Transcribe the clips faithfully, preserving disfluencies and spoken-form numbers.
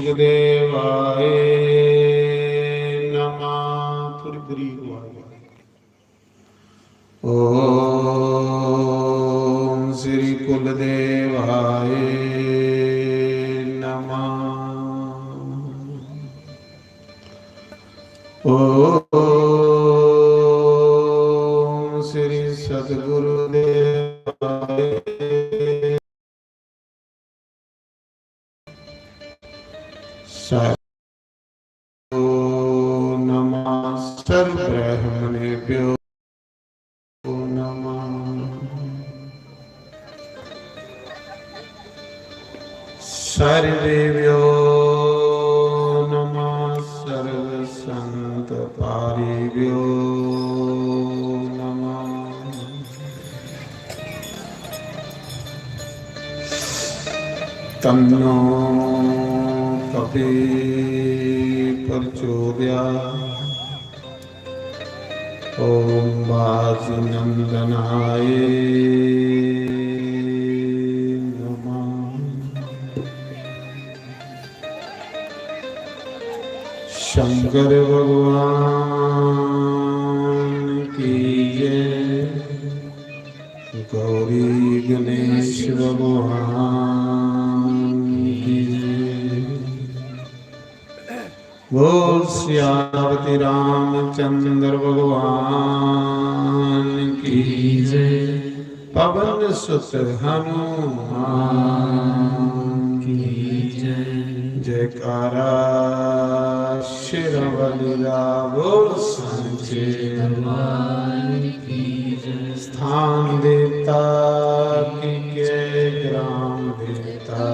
देवाय नमः। थोड़ी बुरी आवाज। ओम श्री कुलदेवाय नमः। ओम श्री सतगुरुदेवाय। सर्व नमः सर्व ब्राह्मणेभ्यो नमः। सर्वेभ्यो नमः सर्व संत पारिभ्यो नमः। तन्नो कपि प्रचोदयात्। ओम वासुनंदनाय नमः। शंकर भगवान की जय। गौरी गणेश भगवान की जय। बोल सियापति रामचंद्र भगवान की जय। पवन सुत हनुमान की जय। जयकारा शेरां वाली दा। बोल सांचे दरबार की जय। स्थान देवता की जय, ग्राम देवता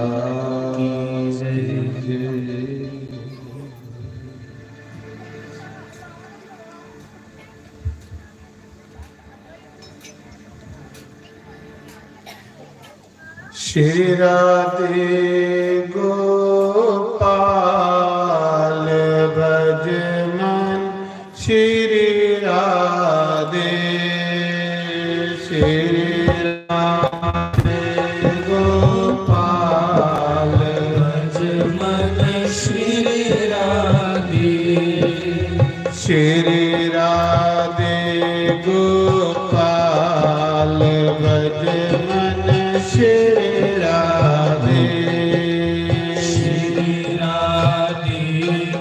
की जय। श्री राधे गोपाल ब्रजमन, श्री राधे, श्री राधे गोपाल ब्रजमन, श्री राधे। श्री राधे गोपाल ब्रजमन, श्री राधे। श्री राधे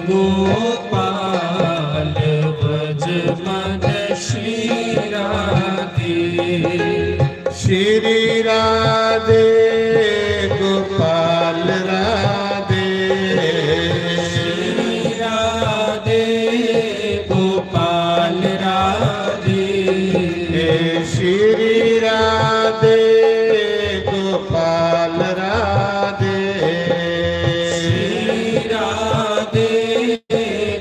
गोपाल ब्रजमन, श्री राधे। श्री राधे गोपाल राधे। श्री राधे गोपाल राधे। श्री राधे गोपाल राधे। श्री राधे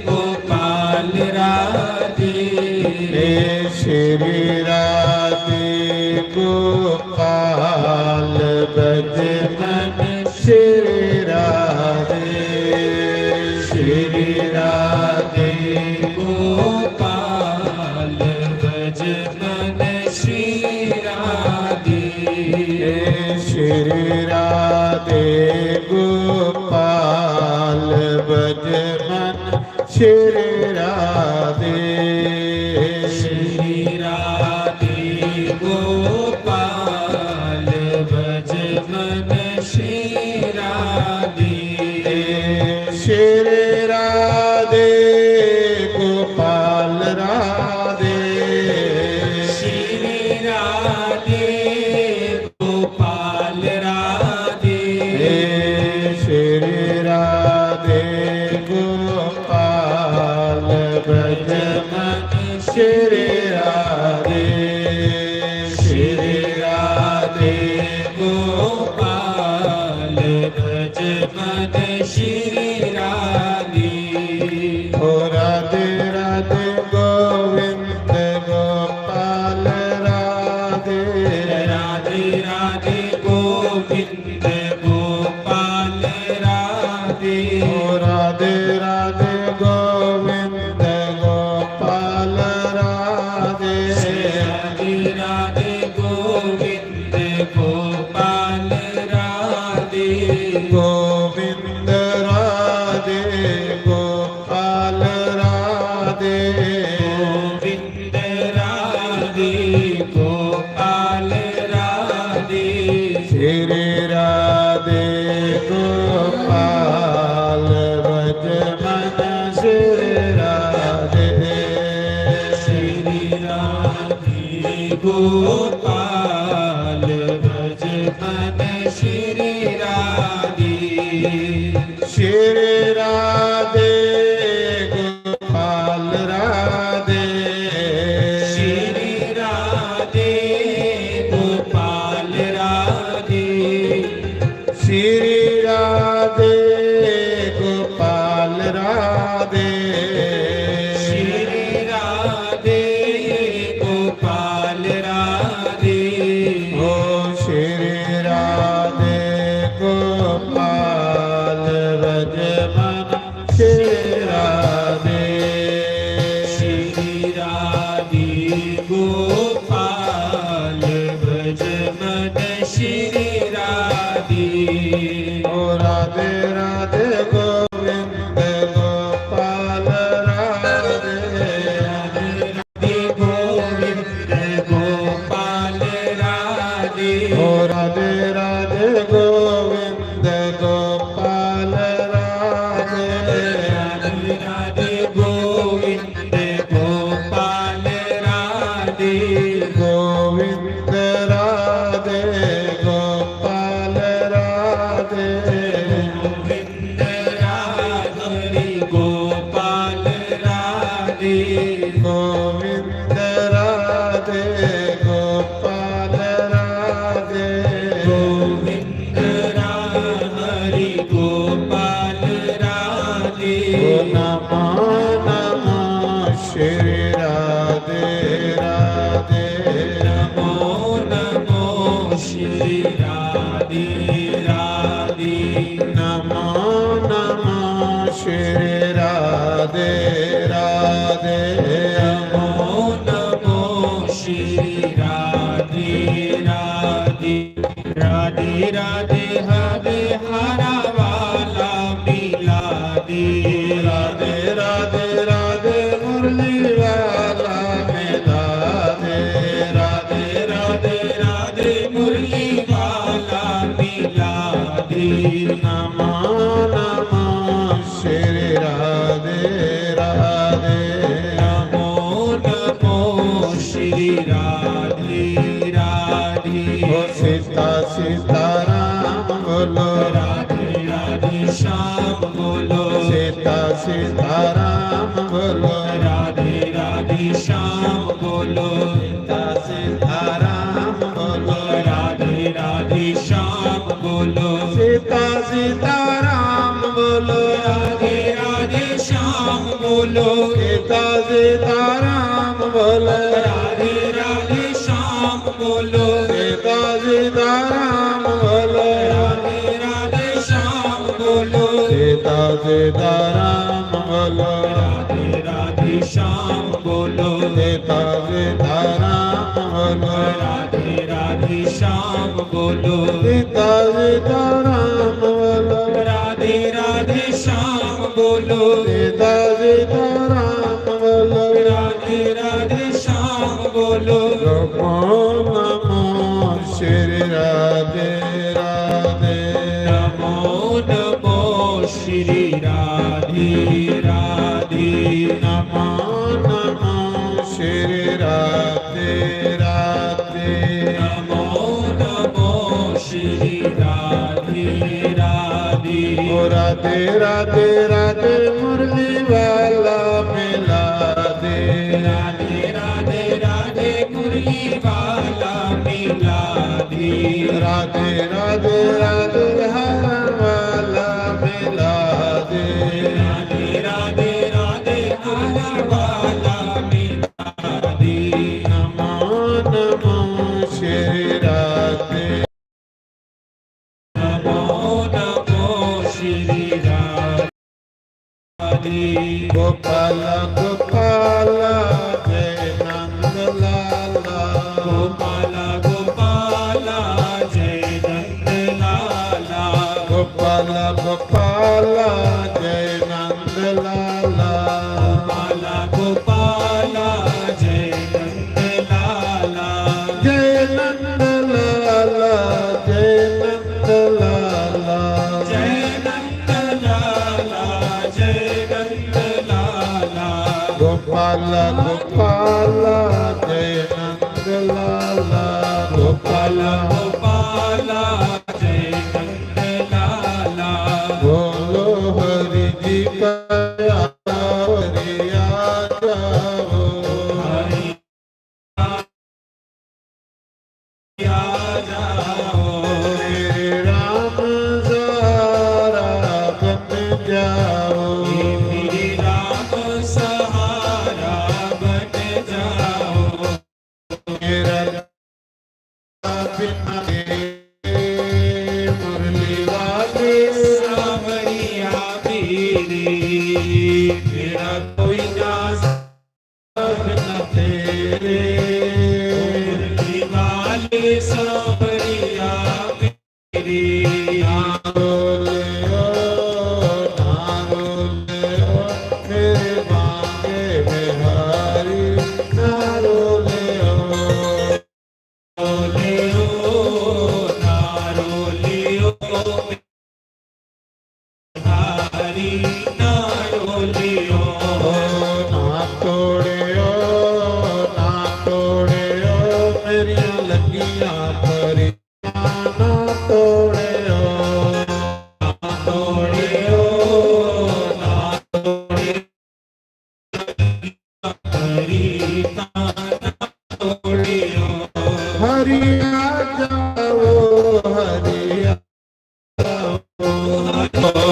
गोपाल राधे। श्री राधे गोपाल ब्रजमन, श्री राधे। श्री राधे गोपाल ब्रजमन, श्री राधे। श्री राधे गोपाल ब्रजमन, श्री राधे। श्री राधे गोपाल ब्रजमन, श्री राधे। श्री राधे गोपाल राधे। श्री राधे गोपाल राधे। श्री राधे गोपाल ब्रजमन, श्री राधे। श्री राधे गोपाल ब्रजमन, श्री राधे। ओ राधे राधे गोविंद गोपाल राधे। राधे राधे गोविंद गोपाल राधे। ओ राधे राधे गोविंद गोपाल राधे। राधे राधे गोविंद गोपाल राधे। गोविंद राधे। राधे गोपाल राधे। गोविंद राधे गोपाल राधे। श्री राधे गोपाल ब्रज मन श्री राधे। श्री राधे गोपाल ब्रज मन श्री राधे। श्री राधे गोपाल राधे। श्री राधे गोपाल राधे। श्री राधे गोपाल राधे। श्री राधे गोपाल राधे। ओ श्री राधे गोपाल ब्रज मन श्री राधे। श्री राधे गोपाल ब्रज मन श्री राधे। ओ राधे राधे गोविंद गोपाल राधे। राधे गोविंद गोपाल राधे। ओ राधे राधे गोविंद गोपाल राधे। राधे राधे गोविंद गोपाल राधे। गोविंद राधे गोपाल राधे। गोविंद राधे गोपाल राधे। गोविंद राधे गोपाल राधे। गोविंद राधे गोपाल राधे। ओ नमो नमो श्री राधे राधे। नमो नमो श्री राधे राधे। नमो नमो श्री राधे राधे। नमो नमो श्री राधे राधे। राधे राधे हरे हरा वाला मिला दे। राधे राधे राधे मुरली वाला मिला दे। राधे राधे राधे मुरली वाला मिला दे। नमो नमो श्री राधे राधे। नमो नमो श्री राधे राधे। ओ सीता सीताराम बोलो। राधे राधे श्याम बोलो। सीता सीताराम बोलो। राधे राधे श्याम बोलो। सीता सीताराम बोलो। राधे राधे श्याम बोलो। सीता सीताराम बोलो। राधे राधे श्याम बोलो। सीता सीताराम बोलो। राधे राधे श्याम बोलो। सीता सीताराम बोलो। राधे राधे श्याम बोलो। सीता सीताराम बोलो। राधे राधे श्याम बोलो। सीता सीताराम बोलो। राधे राधे श्याम बोलो। सीता सीताराम बोलो। राधे राधे श्याम बोलो। सीता सीताराम बोलो। राधे राधे श्याम बोलो। नमो नमो श्री राधे राधे। नमो नमो श्री राधे राधे। नमो नमो श्री राधे राधे। नमो नमो श्री राधे राधे। ओ राधे राधे राधे मुरली वाला मिला दे। राधे राधे राधे मुरली वाला मिला दे। राधे राधे राधे हर वाला मिला दे। राधे राधे राधे हर वाला मिला दे। नमो नमो श्री राधे। नमो नमो श्री राधे। गोपाल गोपाल जय नंद लाला। गोपाल गोपाल जय नंद लाला। गोपाल गोपाल जय गोपाला जय नंद लाला, गोपाला गोपाला जय नंद लाला। बोलो हरि जी का, हरि आ जाओ। हरि आ जाओ। मेरे राम सहारा बन जाओ। मेरे राम सहारा बन जाओ। मेरा बिना तेरे मुरली वाले सांवरिया मेरे, मेरा कोई ना बिना तेरे। मुरली वाले सांवरिया मेरे। ना रोले ओ, ना रोले ओ, मेरे बांके बिहारी, ना रोले ओ। रोले ओ, ना रोले ओ, बिहारी ना रोलियो। ना तोड़ियो, ना तोड़ियो, मेरिया लगियां परीक्षां ना तोड़ियो। ना तोड़ियो, ना तोड़ियो। हरि आ जाओ, हरि आ जाओ।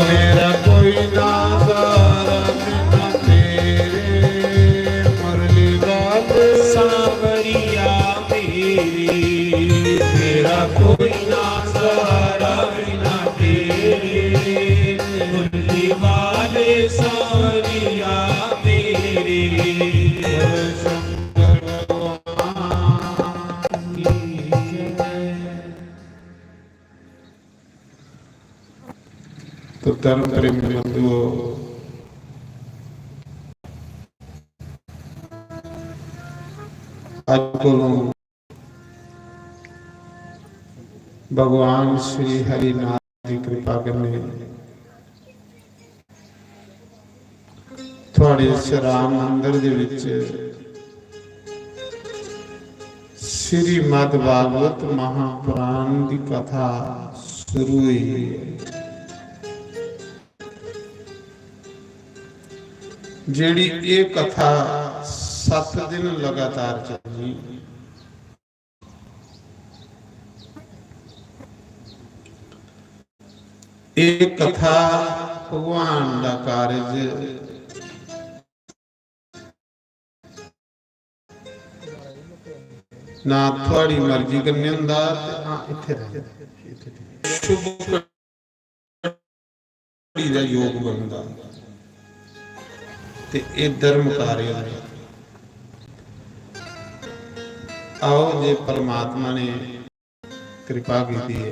मेरा कोई ना सहारा बिना तेरे, मुरली वाले सांवरिया मेरे। मेरा कोई ना सहारा बिना तेरे, मुरली वाले सांवरिया मेरे। शंकर भगवान की जय। तो धर्म प्रेमी बंधुओ, अज कोलों भगवान श्री हरिनाथ दी कृपा कन्नै थुआड़े इस राम मंदिर दे विच श्रीमद् भागवत महापुराण दी कथा शुरू हुई है, जेड़ी ये कथा सत्त दिन लगातार चली। ये कथा भगवान दा कारज ना थुआड़ी मर्जी कन्नै हुंदा ते ना इत्थै रैंह्दा। शुभ घड़ी दा योग बनदा ते एह् धर्म कार्य होंदे। आओ जे परमात्मा ने कृपा कीती है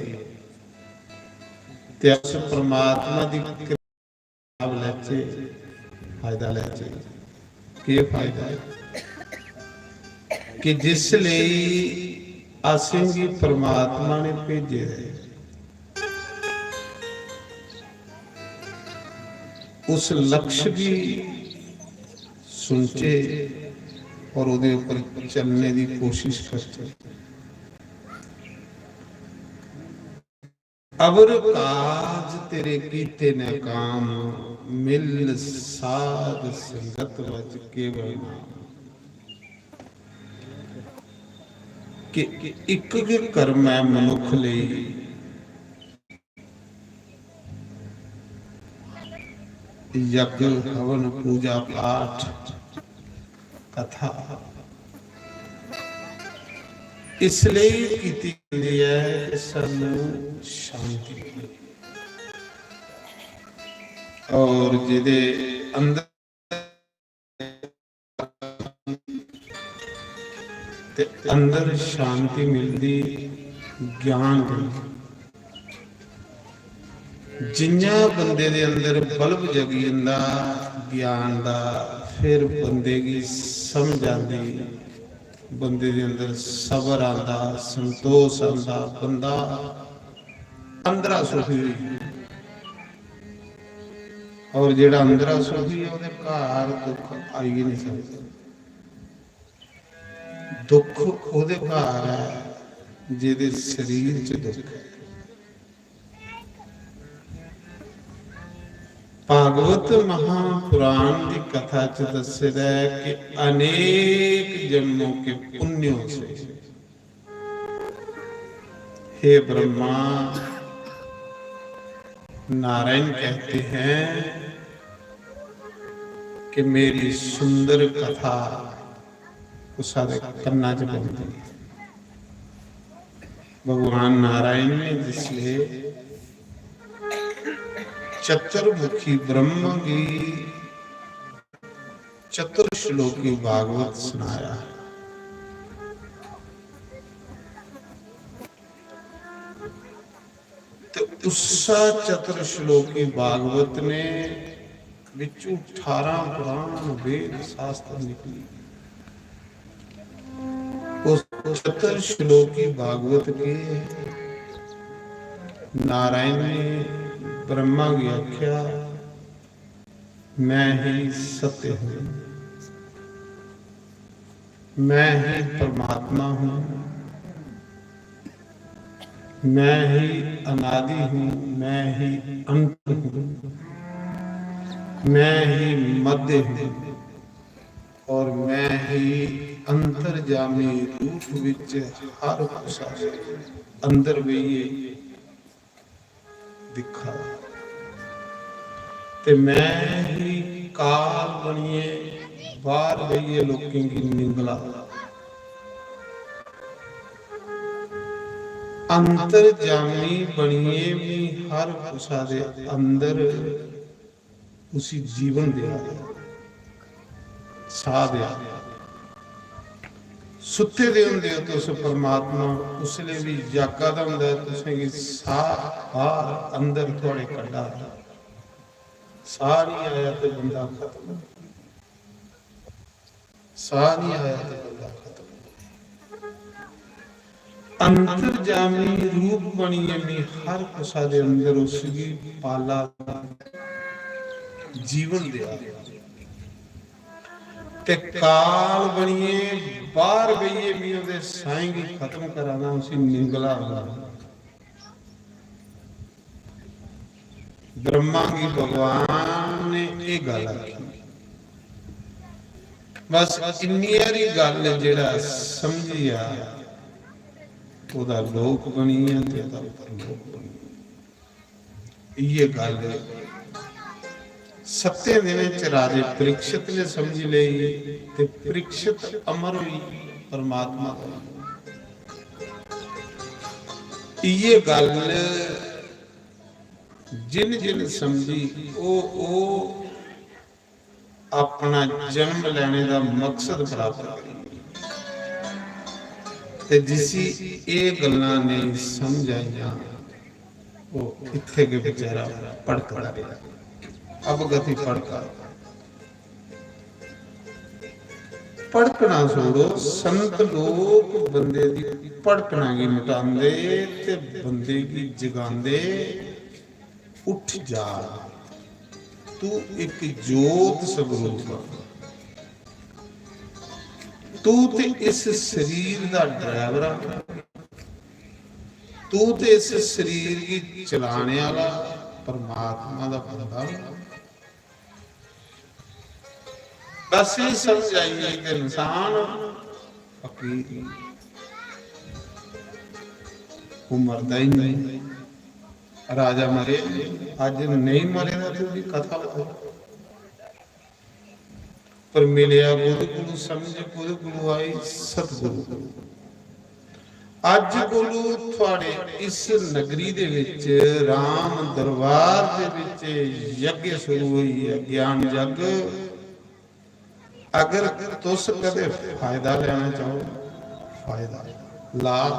ते अस परमात्मा दी लाभ लैचे, फायदा लैचे। केह् फायदा ऐ? कि जिस लेई असेंगी परमात्मा ने भेजे दा ऐ, उस लक्ष्य गी सुनचे और ओह्दे उप्पर चलने दी कोशिश करचे। अवर काज तेरे कीते न काम, मिल साध संगत वच केवल नाम। कि इक गै कर्म ऐ मनुख लेई, यज्ञ, हवन, पूजा पाठ, कथा इसलिए कीती जाती है कि सानू शांति मिले। और जिदे अंदर ते अंदर शांति मिलदी, ज्ञान मिलदा। जि'यां बंदे दे अंदर बल्ब जगी जंदा ज्ञान दा, फिर बंदे गी समझ आंदी, बंदे दे अंदर सबर आंदा, संतोष आंदा, बंदा अंदरा सुखी होई जंदा। और जेड़ा अंदरा सुखी ऐ, ओह्दे घर दुख आई गै नहीं सकदा। दुख ओह्दे घर ऐ जेह्दे शरीर च दुख ऐ। भागवत महापुराण दी कथा च दस्से दा ऐ कि अनेक जन्मों के पुण्यों से, हे ब्रह्मा, नारायण कहते हैं कि मेरी सुंदर कथा कुसा दे कन्ना च पौंदी। भगवान नारायण ने जिसले चतुर्मुखी ब्रह्म गी चतुर्श्लोकी भागवत सुनाया, तो उस चतुर्श्लोकी भागवत ने विचू अठारह पुराण वेद शास्त्र निकली। उस चतुर्श्लोकी भागवत के नारायण ने ब्रह्मा की आख्या, मैं ही सत्य हूँ, मैं ही परमात्मा हूँ, मैं ही अनादि हूँ, मैं ही अंत हूँ, मैं ही मध्य हूँ और मैं ही अंतर्जामी रूप विच हर कुसा दे अंदर बेहिए दिखा। ते मैं ही काल बनिए बाहर बेहिए लोकें गी निंगला। अंतर्जामी बनिए भी हर कुसा दे अंदर उसी जीवन देआ, साह देआ। सुत्ते दे होंदे हो तुस परमात्मा, उसले भी जागा दा होंदा ऐ, तुसेंगी साह बाहर अंदर थुआड़े कड्ढा दा। साह नहीं आया ते बंदा खत्म, साह नहीं आया ते बंदा खत्म। अंतर्जामी रूप बनिए भी हर कुसा दे अंदर उसगी पाला, जीवन देआ। ते काल बनिए बाहर बेहिए भी ओहदे साहें गी खत्म करा दा, उसी निंगला दा। ब्रह्मा गी भगवान ने एह गल्ल आखी। बस इन्नी हारी गल्ल जेड़ा समझी जा, ओहदा लोक बनी गेआ ते ओहदा परलोक बनी गेआ। इयै गल्ल सत्तें दिनें च राजे परीक्षित ने समझी लेई ते परीक्षित अमर होई परमात्मा दा। इयै गल्ल जिन जिन समझी, ओह, ओह अपना जन्म लैने दा मकसद प्राप्त करी। ते जिसी एह गल्लां नेईं समझ आइयां, ओह इत्थै गै बेचारा भड़कदा रेहा। अवगति भड़का। भड़कना छोड़ो, संत लोक बंदे दी भड़कना गी मिटांदे ते बंदे गी जगांदे। उठ जा, तू एक जोत स्वरूप आ। तू ते इस शरीर दा ड्राइवर आ, तू ते इस शरीर गी चलाने आह्ला परमात्मा दा बंदा। बस एह् समझ आई गेई कि इंसान फकीर, ओह् मरदा ही नहीं। राजा मरे, अज्ज नेईं मरे दा ते ओह्दी कथा बताओ। पर मिलेआ कुदे कोलू, समझ कुदे कोलू आई? सतगुरु कोलू। अज्ज कोलू थुआड़े इस नगरी दे विच, राम दरबार दे विच यज्ञ शुरू होई है, ज्ञान यज्ञ। अगर तुस कदे फायदा लैना चाहो, फायदा, लाभ,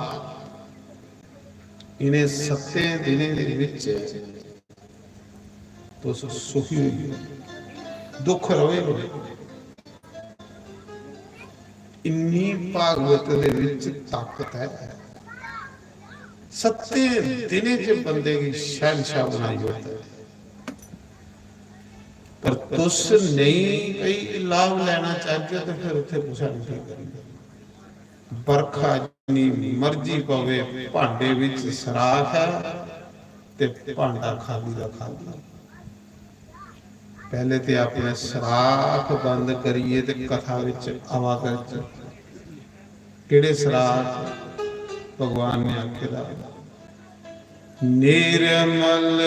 इ'नें सत्तें दिनें दे विच तुस सुखी होई जाओ, दुख रवे ना। इन्नी भागवत दे विच ताकत है। सत्तें दिनें च बंदे गी शहंशाह बनाई ओड़दा है। पर तुस नेईं कोई लाभ लैना चाहगे ते फिर उत्थे कुसै ने केह् करना? बरखा जिन्नी मर्जी पवे, भांडे विच सराख ऐ ते भांडा खाली दा खाली। पहले ते अपने सराख बंद करिए ते कथा विच आवा करचै। केड़े सराख? भगवान ने आखे दा, "निर्मल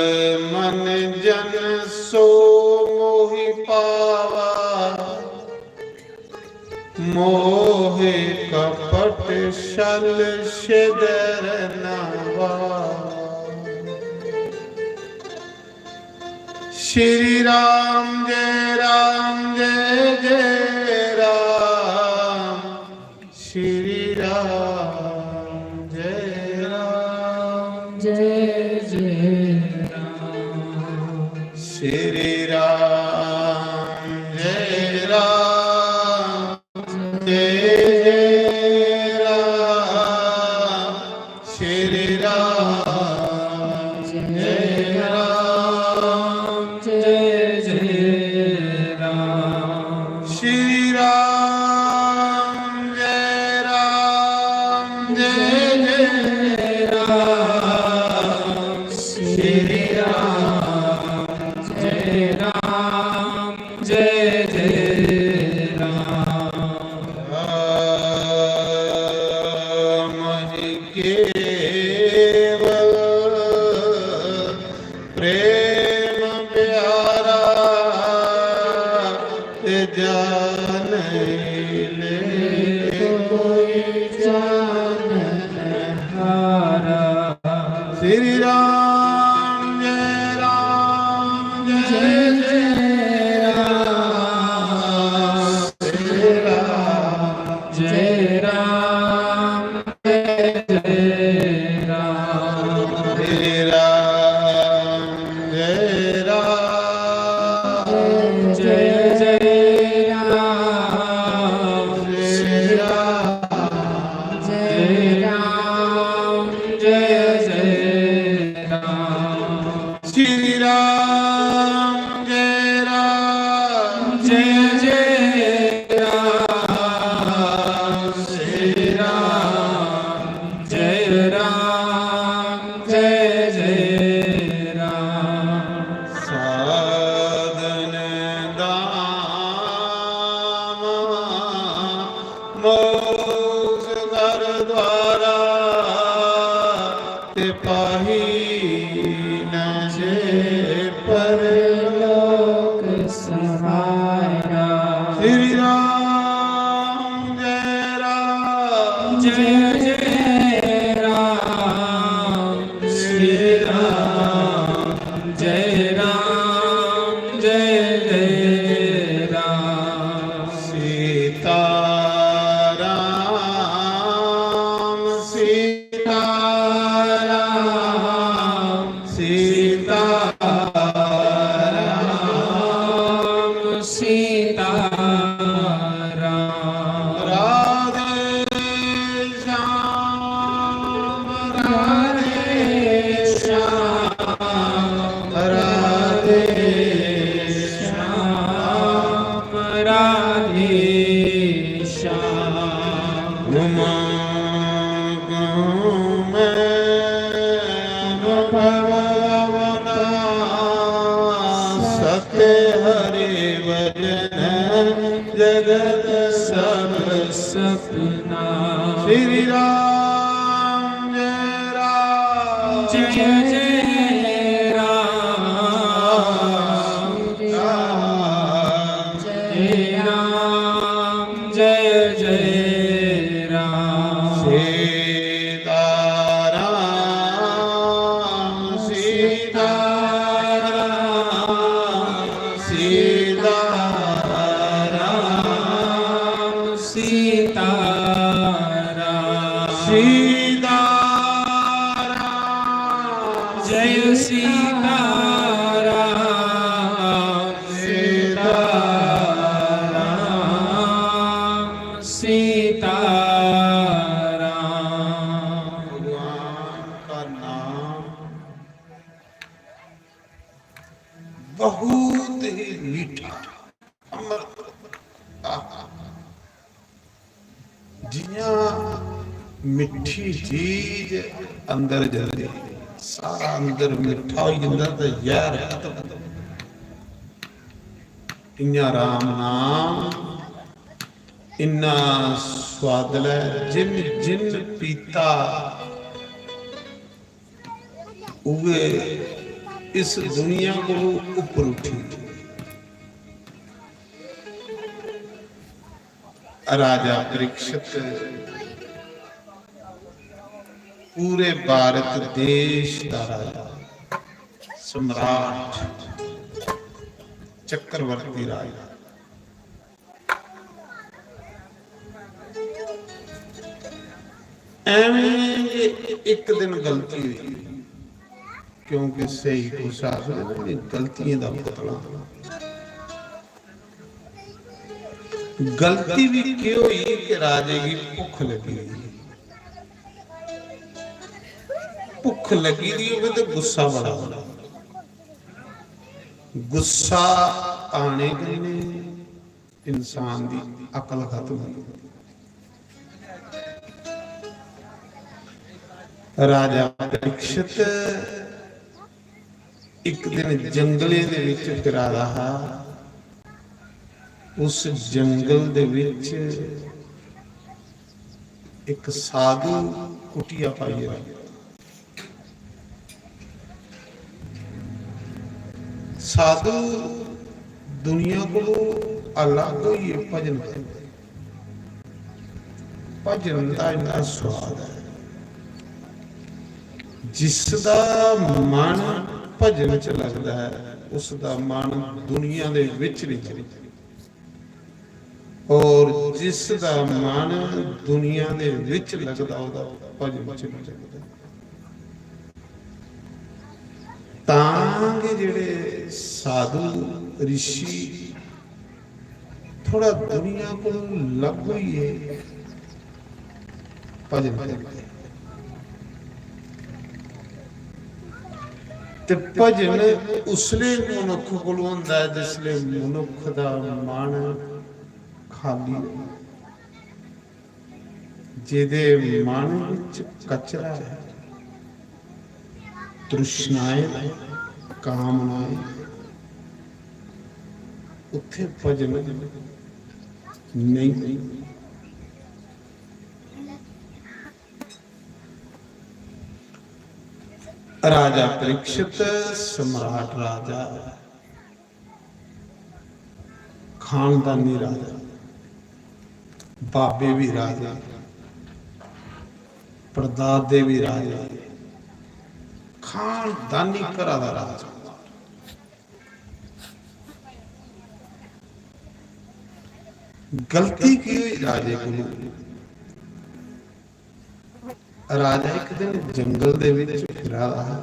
मन जन सो मोहि पावा, मोह कपट छल छिदर नावा।" श्री राम जय राम जय जय राम, श्री राम जय राम जय जय राम, श्री राम जय राम जय जय राम, श्री राम जय राम जय जय राम, श्री राम जय राम जय जय राम, श्री राम जय राम जय जय राम। राम ही केवल प्रेम प्यारा, ते जान ले कोई जानहारा। श्री राम जय राम जय जय राम, श्री राम जय राम जय जय राम, श्री राम जय राम जय जय राम, श्री राम जय राम जय जय राम, श्री राम जय राम जय जय राम, श्री राम जय राम जय जय राम। साधन धाम मोक्ष घर द्वारा, ते पाही न जे परलोक सहारा। श्री राम जय राम जय जय राम, श्री राम जय राम जय जय राम। सीता राम सीता राम सीता राम सीता राम। राधे श्याम राधे श्याम राधे श्याम राधे श्याम। उमंग में अनुभव अवतार, सत्य हरि भजन जगत सब सपना। श्री राम जय राम जय जय राम, राम जय राम जय जय राम। सीता राम सीता राम सीता राम सीता राम सीता राम। जय सीता राम सीता राम सीता राम। भगवान का नाम बहुत ही मीठा, अमृत। आहा। जियां मिट्ठी चीज अंदर जंदी, सारा अंदर मिट्ठा होई जंदा ते जैह्र खत्म। इ'यां राम नाम इन्ना सुआदला ऐ, जिन जिन पीता उ'ऐ इस दुनिया कोलू उप्पर उठी। राजा परीक्षित पूरे भारत देश दा राजा, सम्राट, चक्रवर्ती राजा। एवें गै इक दिन गलती हुई, क्योंकि स्हेई कुछ आखदे ना कि गलतियें दा पुतला। गलती भी केह् होई कि राजे गी भुक्ख लगी दी ही। भुक्ख लगी दी होवे ते गुस्सा बड़ा होना। गुस्सा आने कन्नै इंसान दी अकल खत्म होई जंदी। राजा परीक्षित इक दिन जंगले दे विच फिरा दा हा। उस जंगल दे विच इक साधु कुटिया पाइयै रखदा। साधु दुनिया कोलू अलग होइयै भजन करदे। भजन दा इन्ना स्वाद ऐ, जिसदा मन भजन च लगदा ऐ, उसदा मन दुनिया दे विच नहीं लगदा। और जिसदा मन दुनिया दे विच लगदा, ओह्दा भजन च नहीं लगदा। तां गै जेह्ड़े साधु ऋषि थोड़ा दुनिया कोलू अलग होइयै भजन करदे। ते भजन उसले मनुक्ख कोलू होंदा ऐ जिसले मनुक्ख दा मन खाली होऐ, जेह्दे मन विच कचरा ऐ, तृष्णाएं, कामनाएं, उत्थे भजन नेईं। राजा परीक्षित सम्राट राजा, खानदानी राजा, बाबे भी राजा, परदादे भी राजा, खानदानी घरा दा राजा। गलती की हुई राजे कोलू? राजा इक दिन जंगल दे विच फिरा दा हा,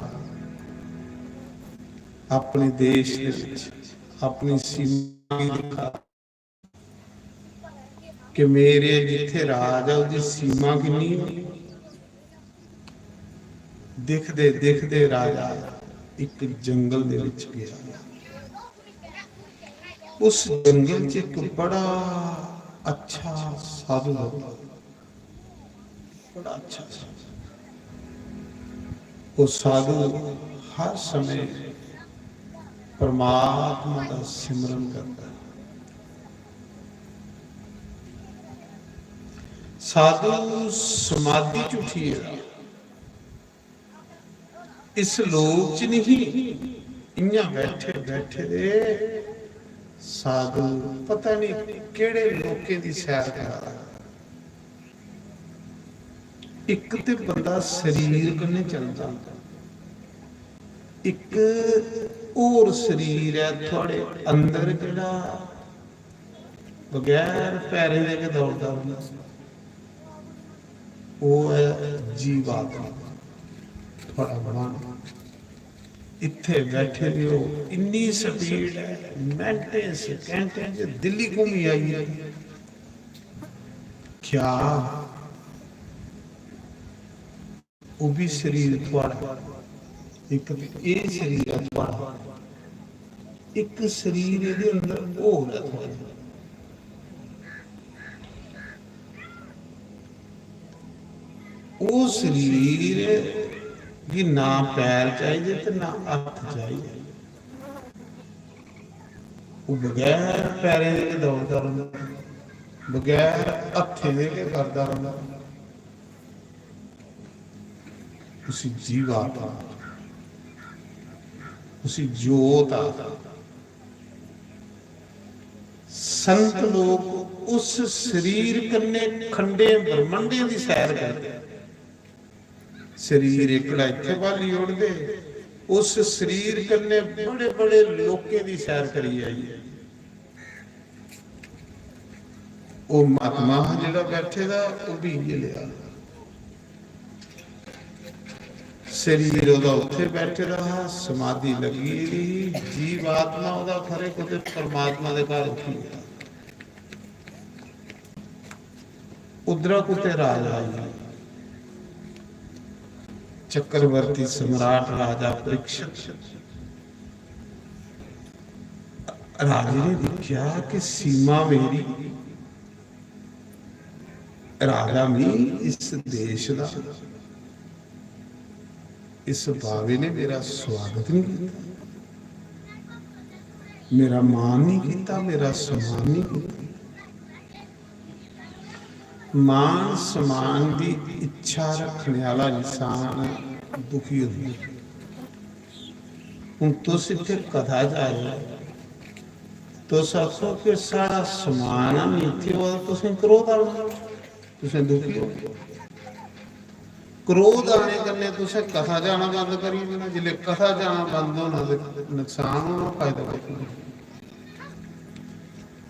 अपने देश दे विच, अपनी सीमा गी दिक्खा कि मेरे जित्थे राज ऐ, ओह्दी सीमा किन्नी ऐ। दिखदे दिखदे राजा इक जंगल दे विच गेआ। उस जंगल च इक बड़ा अच्छा साधु लब्भा। बड़ा अच्छा साधु। वो साधु हर समय परमात्मा का सिमरन करता है। साधु समाधि च उठी गेदा। इस लोक च नहीं, इ'यां बैठे बैठे दे साधु पता नहीं केड़े लोकें दी सैर करा दा। इक ते बंदा शरीर कन्नै चलदा, इक होर शरीर ऐ थुआढ़े अंदर जेह्ड़ा बगैर पैरें दे गै दौड़दा रौंह्दा। ओह् ऐ जीवात्मा, थुआढ़ा मन। इत्थै बैठे दे ओ, इन्नी स्पीड ऐ, मिंटें सकैंटें च दिल्ली घूमी आई ऐ। क्या ओह् बी शरीर थुआढ़ा, इक ते एह् शरीर ऐ थुआढ़ा, इक शरीर एह्दे अंदर होर ऐ थुआढ़ा। ओह् शरीर गी ना पैर चाहिदे ते ना हत्थ चाहिदे। ओह् बगैर पैरें दे गै दौड़दा रौंह्दा, बगैर हत्थें दे गै करदा रौंह्दा। उसी जीव आखदा, उसी जोत आखदा। संत लोक उस शरीर कन्नै खंडें ब्रह्मंडें दी सैर करदे। शरीर एकड़ा इत्थै बाली ओड़दे, उस शरीर कन्नै बड़े बड़े लोकें दी सैर करी आइयै। ओह् महात्मा हा जेह्ड़ा बैठे दा, ओह् बी इ'यै लेआ। शरीर ओह्दा उत्थै बैठे दा हा, समाधि लग्गी दी ही, जीव आत्मा ओह्दा खरे कुतै परमात्मा दे घर उठी गेआ। उद्धरा कुतै राजा आई, चक्रवर्ती सम्राट राजा परीक्षित। राजे ने दिक्खेआ कि सीमा मेरी, राजा मी इस देश दा, इस बावे ने मेरा स्वागत नहीं किया, मेरा मान नहीं किया, मेरा सम्मान नहीं किया। मान सम्मान दी इच्छा रखने वाला इंसान दुखी होंदा। हून तुस इत्थै कथा च आए ओ, तुस आखो कि साढ़ा सम्मान निं इत्थै होआ, तुसें क्रोध आना, तुसें दुखी होना। क्रोध आने कन्नै तुसें कथा जाना बंद करी देना। जिसलै कथा जाना बंद होना ते नुकसान होना, फायदा कुछ नहीं।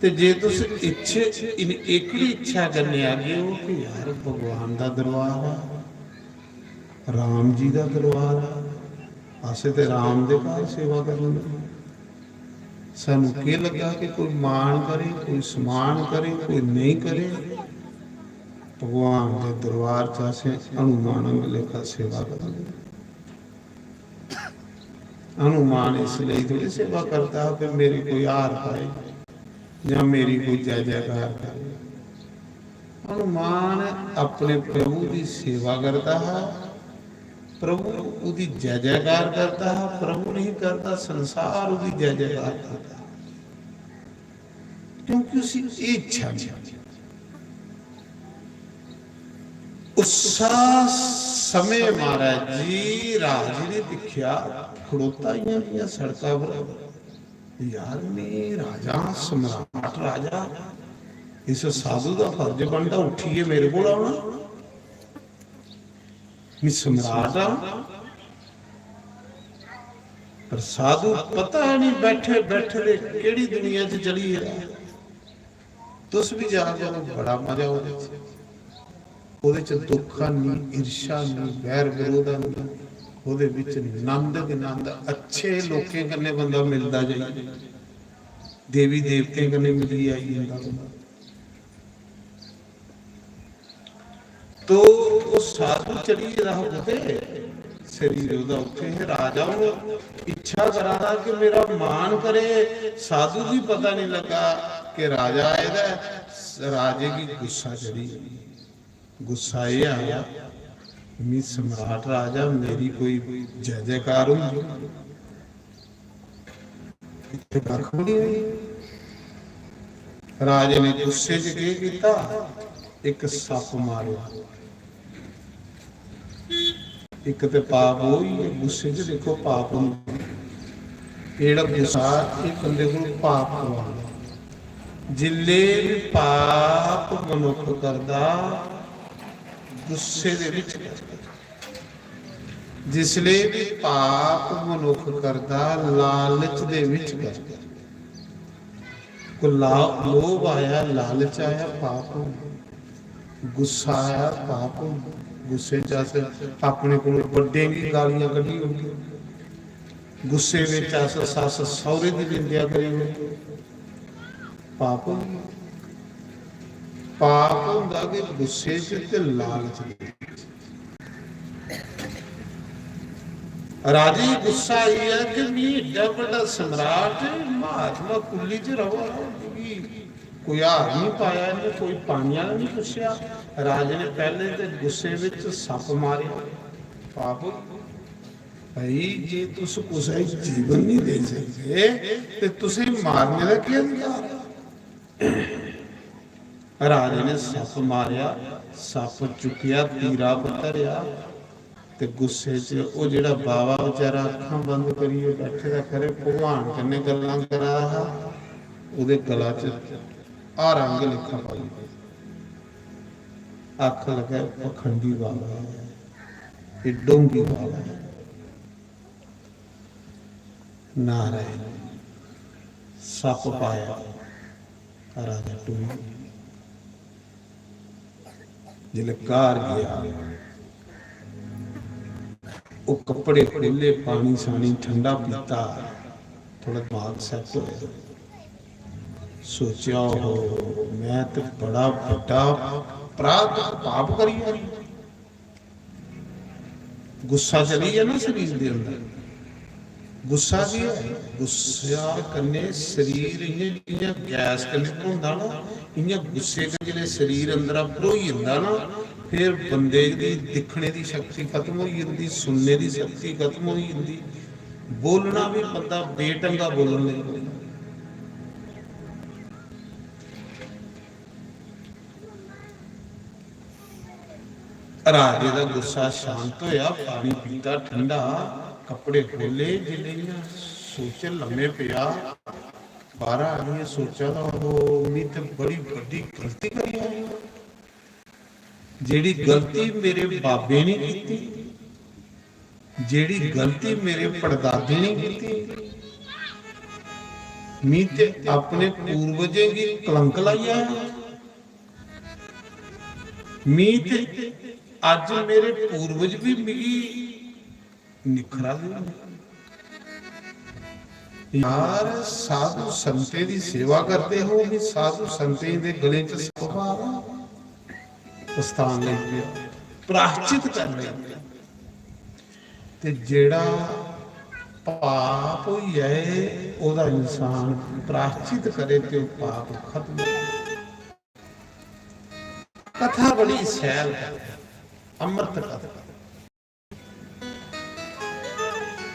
ते जे तुस इच्छे, इन-, एकड़ी इच्छा कन्नै आगे ओ कि यार, भगवान दा दरबार ऐ, राम जी दा दरबार ऐ, असें ते राम दे घर सेवा करनी ऐ। सानू केह् लग्गा कि कोई मान करे, कोई सम्मान करे, कोई नेईं करे, भगवान दे दरबार च असें हनुमान आंह्गर लेखा सेवा करनी। हनुमान इसलेई थोड़ी सेवा करदा हा कि मेरी कोई हार पाए जां मेरी कोई जय जयकार करे। हनुमान अपने प्रभु दी सेवा करदा हा, प्रभु ओह्दी जय जयकार करदा हा। प्रभु नहीं करदा, संसार ओह्दी जय जयकार करदा हा, क्योंकि उसी एह् इच्छा नहीं। उस्सा समें महाराज जी, राज ने दिक्खेआ, खड़ोता इ'यां, इ'यां सड़का पर, यार, में राजा, सम्राट राजा, इस साधु दा फर्ज बनदा उट्ठियै मेरे कोल औना। में सम्राट आं, पर साधु पता नहीं बैठे बैठे दे केह्ड़ी दुनिया च चली गेदा। तुस बी जा करो, बड़ा मजा ओह्दे च। ओह्दे च दुख निं, ईर्ष्या निं, बैर बरोध निं, ओह्दे बिच नंद गै नंद। अच्छे लोकें कन्नै बंदा मिलदा जाइयै, देवी देवतें कन्नै मिलियै आई जंदा बंदा। तो ओह् साधु चली गेदा हा कुतै, शरीर ओह्दा उत्थै हे। राजा हून इच्छा करा दा कि मेरा मान करे, साधु गी पता निं लग्गा कि राजा आए दा ऐ। राजे गी गुस्सा चढ़ी, गुस्सा एह् आया, "मी सम्राट राजा, मेरी कोई जय जयकार होंदी?" इत्थै कक्ख बी निं होई। राजे ने गुस्से च केह् कीता? इक सप्प मारेआ। इक ते पाप ओह् होई गेआ, गुस्से च दिक्खो पाप होंदा। एह् जेह्ड़ा गुस्सा, एह् बंदे कोल पाप करवांदा। जिल्ले बी पाप मनुक्ख करदा, गुस्से दे बिच करदा। जिसले बी पाप मनुक्ख करदा, लालच दे बिच करदा। कोई ला-, लोभ आया, लालच आया, पाप होंदा। गुस्सा आया, पाप होंदा। गुस्से च अस अपने कोल बड्डें गी गालियां कड्ढी ओड़दे। गुस्से बिच अस सस्स सौह्रे दी निंदेआ करी ओड़दे। पाप होंदा। पाप होंदा कि गुस्से च ते लालच दे बिच। राजे गी गुस्सा आई गेआ कि मी एड्डा बड्डा सम्राट, महात्मा कुल्ली च रवा दा, मिगी कोई हार नहीं पाया, इन्हें कोई पानी वाला नहीं पुच्छेआ। राजे ने पैहले ते गुस्से विच सप्प मारेआ। पाप होई। भाई, जे तुस कुसै गी जीवन नहीं दे सकदे ते तुसें मारने दा केह् अधिकार ऐ? राजे ने सप्प मारेआ, सप्प चुक्केआ, तीरा पर धरेआ। ते गुस्से च ओह् जेह्ड़ा बावा बेचारा अक्खां बंद करियै बैठे दा, खरे भगवान कन्नै गल्लां करा दा हा, ओह्दे गला च हारां गै लेखा पाई। आखन लगा, "पखंडी बावा ऐ, एह् ढोंगी बावा ऐ।" नारायण, सप्प पाया, राजा टुरी। जिसलै घर गया, ओह् कपड़े खोह्ले, पानी शानी ठंडा पीता, थोड़ा दिमाग सैट होया। सोचेआ, "ओहो, मैं ते बड़ा बड्डा अपराध, पाप करी आया।" गुस्सा चली गेआ ना शरीर दे अंदर। गुस्सा केह् ऐ? गुस्सा कन्नै शरीर इ'यां जि'यां गैस कन्नै भरोंदा ना, इ'यां गुस्से कन्नै जिसलै शरीर अंदरा भरोई जंदा ना, फिर बंदे दी दिक्खने दी शक्ति खत्म होई जंदी, सुनने दी शक्ति खत्म होई जंदी, बोलना बी बंदा बेढंगा बोलन लगी पौंदा। राजे दा गुस्सा शांत होया, पानी पीता ठंडा, कपड़े खोले, जिसलै इ'यां सोचन लम्मे पेआ, बाहरा आइयै सोचा दा, "ओहो, मी ते बड़ी बड्डी गलती करी आई, जेह्ड़ी गलती मेरे बाबे ने कीती।" जेह्ड़ी गलती मेरे पड़दादे ने कीती, मी ते अपने पूर्वजें गी कलंक लाई आया। मी ते अज्ज मेरे पूर्वज भी मिगी निखरा दे न। यार, साधु संतें दी सेवा करदे हो, भी साधु संतें दे गले च सप्प पा दा। पछतान लगी पेआ, प्राश्चित करन लगी पेआ। ते जेह्ड़ा पाप होई जाए, ओह्दा इंसान प्राश्चित करे ते ओह् पाप खत्म होई जाए। कथा बड़ी सैल है, अमृत कथा।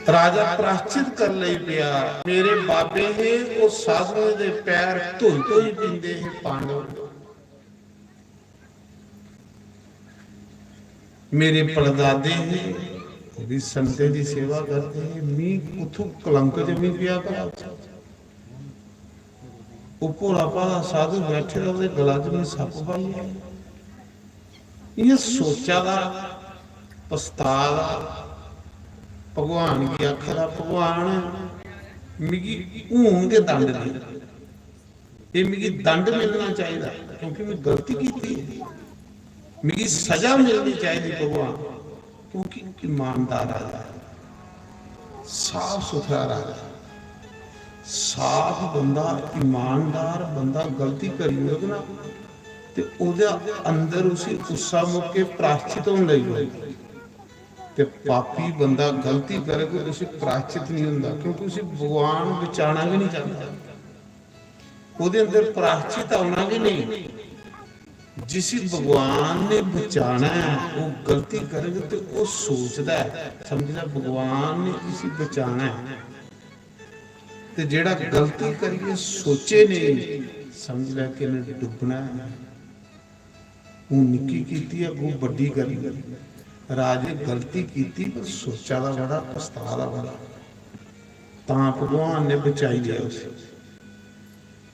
राजा प्राश्चित कर लई पेआ। मेरे बाबे हे, ओह् साधुएं दे पैर धोई धोई पींदे हे पांडव। मेरे पड़दादे हे, ओह् भी संतें दी सेवा करदे हे। मी कुत्थों कलंक जमी पेआ घरा च। ओह् भोला भाला साधु बैठे दा, ओह्दे गला च में सप्प पाई आया। इ'यां सोचा दा, पछता दा, भगवान गी आखा दा, "भगवान, मिगी हून गै दंड दे, एह् मिगी दंड मिलना चाहिदा, क्योंकि में गलती कीती ऐ, मिगी सजा मिलनी चाहिदी भगवान।" क्योंकि ईमानदार राजा है, साफ सुथरा राजा है। साफ बंदा, ईमानदार बंदा गलती करी ओड़ग ना, ते ओह्दे अंदर उसी उस्सा मौके प्राश्चित होन लगी पौग। ते पापी बंदा गलती करग, उसी प्राश्चित नहीं होंदा, क्योंकि उसी भगवान बचाना गै नहीं चाहता। ओह्दे अंदर प्राश्चित औना गै नहीं। जिसी भगवान ने बचाना है, वो गलती करग ते वो सोचदा है, समझदा भगवान ने इसी बचाना है। ते जेड़ा गलती करिए सोचे नहीं, समझ लै कि इन्हें डुबना है। हून निक्की कीती, अगों बड्डी करनी। राजे गलती कीती, पर सोचा दा बड़ा, पछता दा बड़ा। तां भगवान ने बचाई लिया उसी।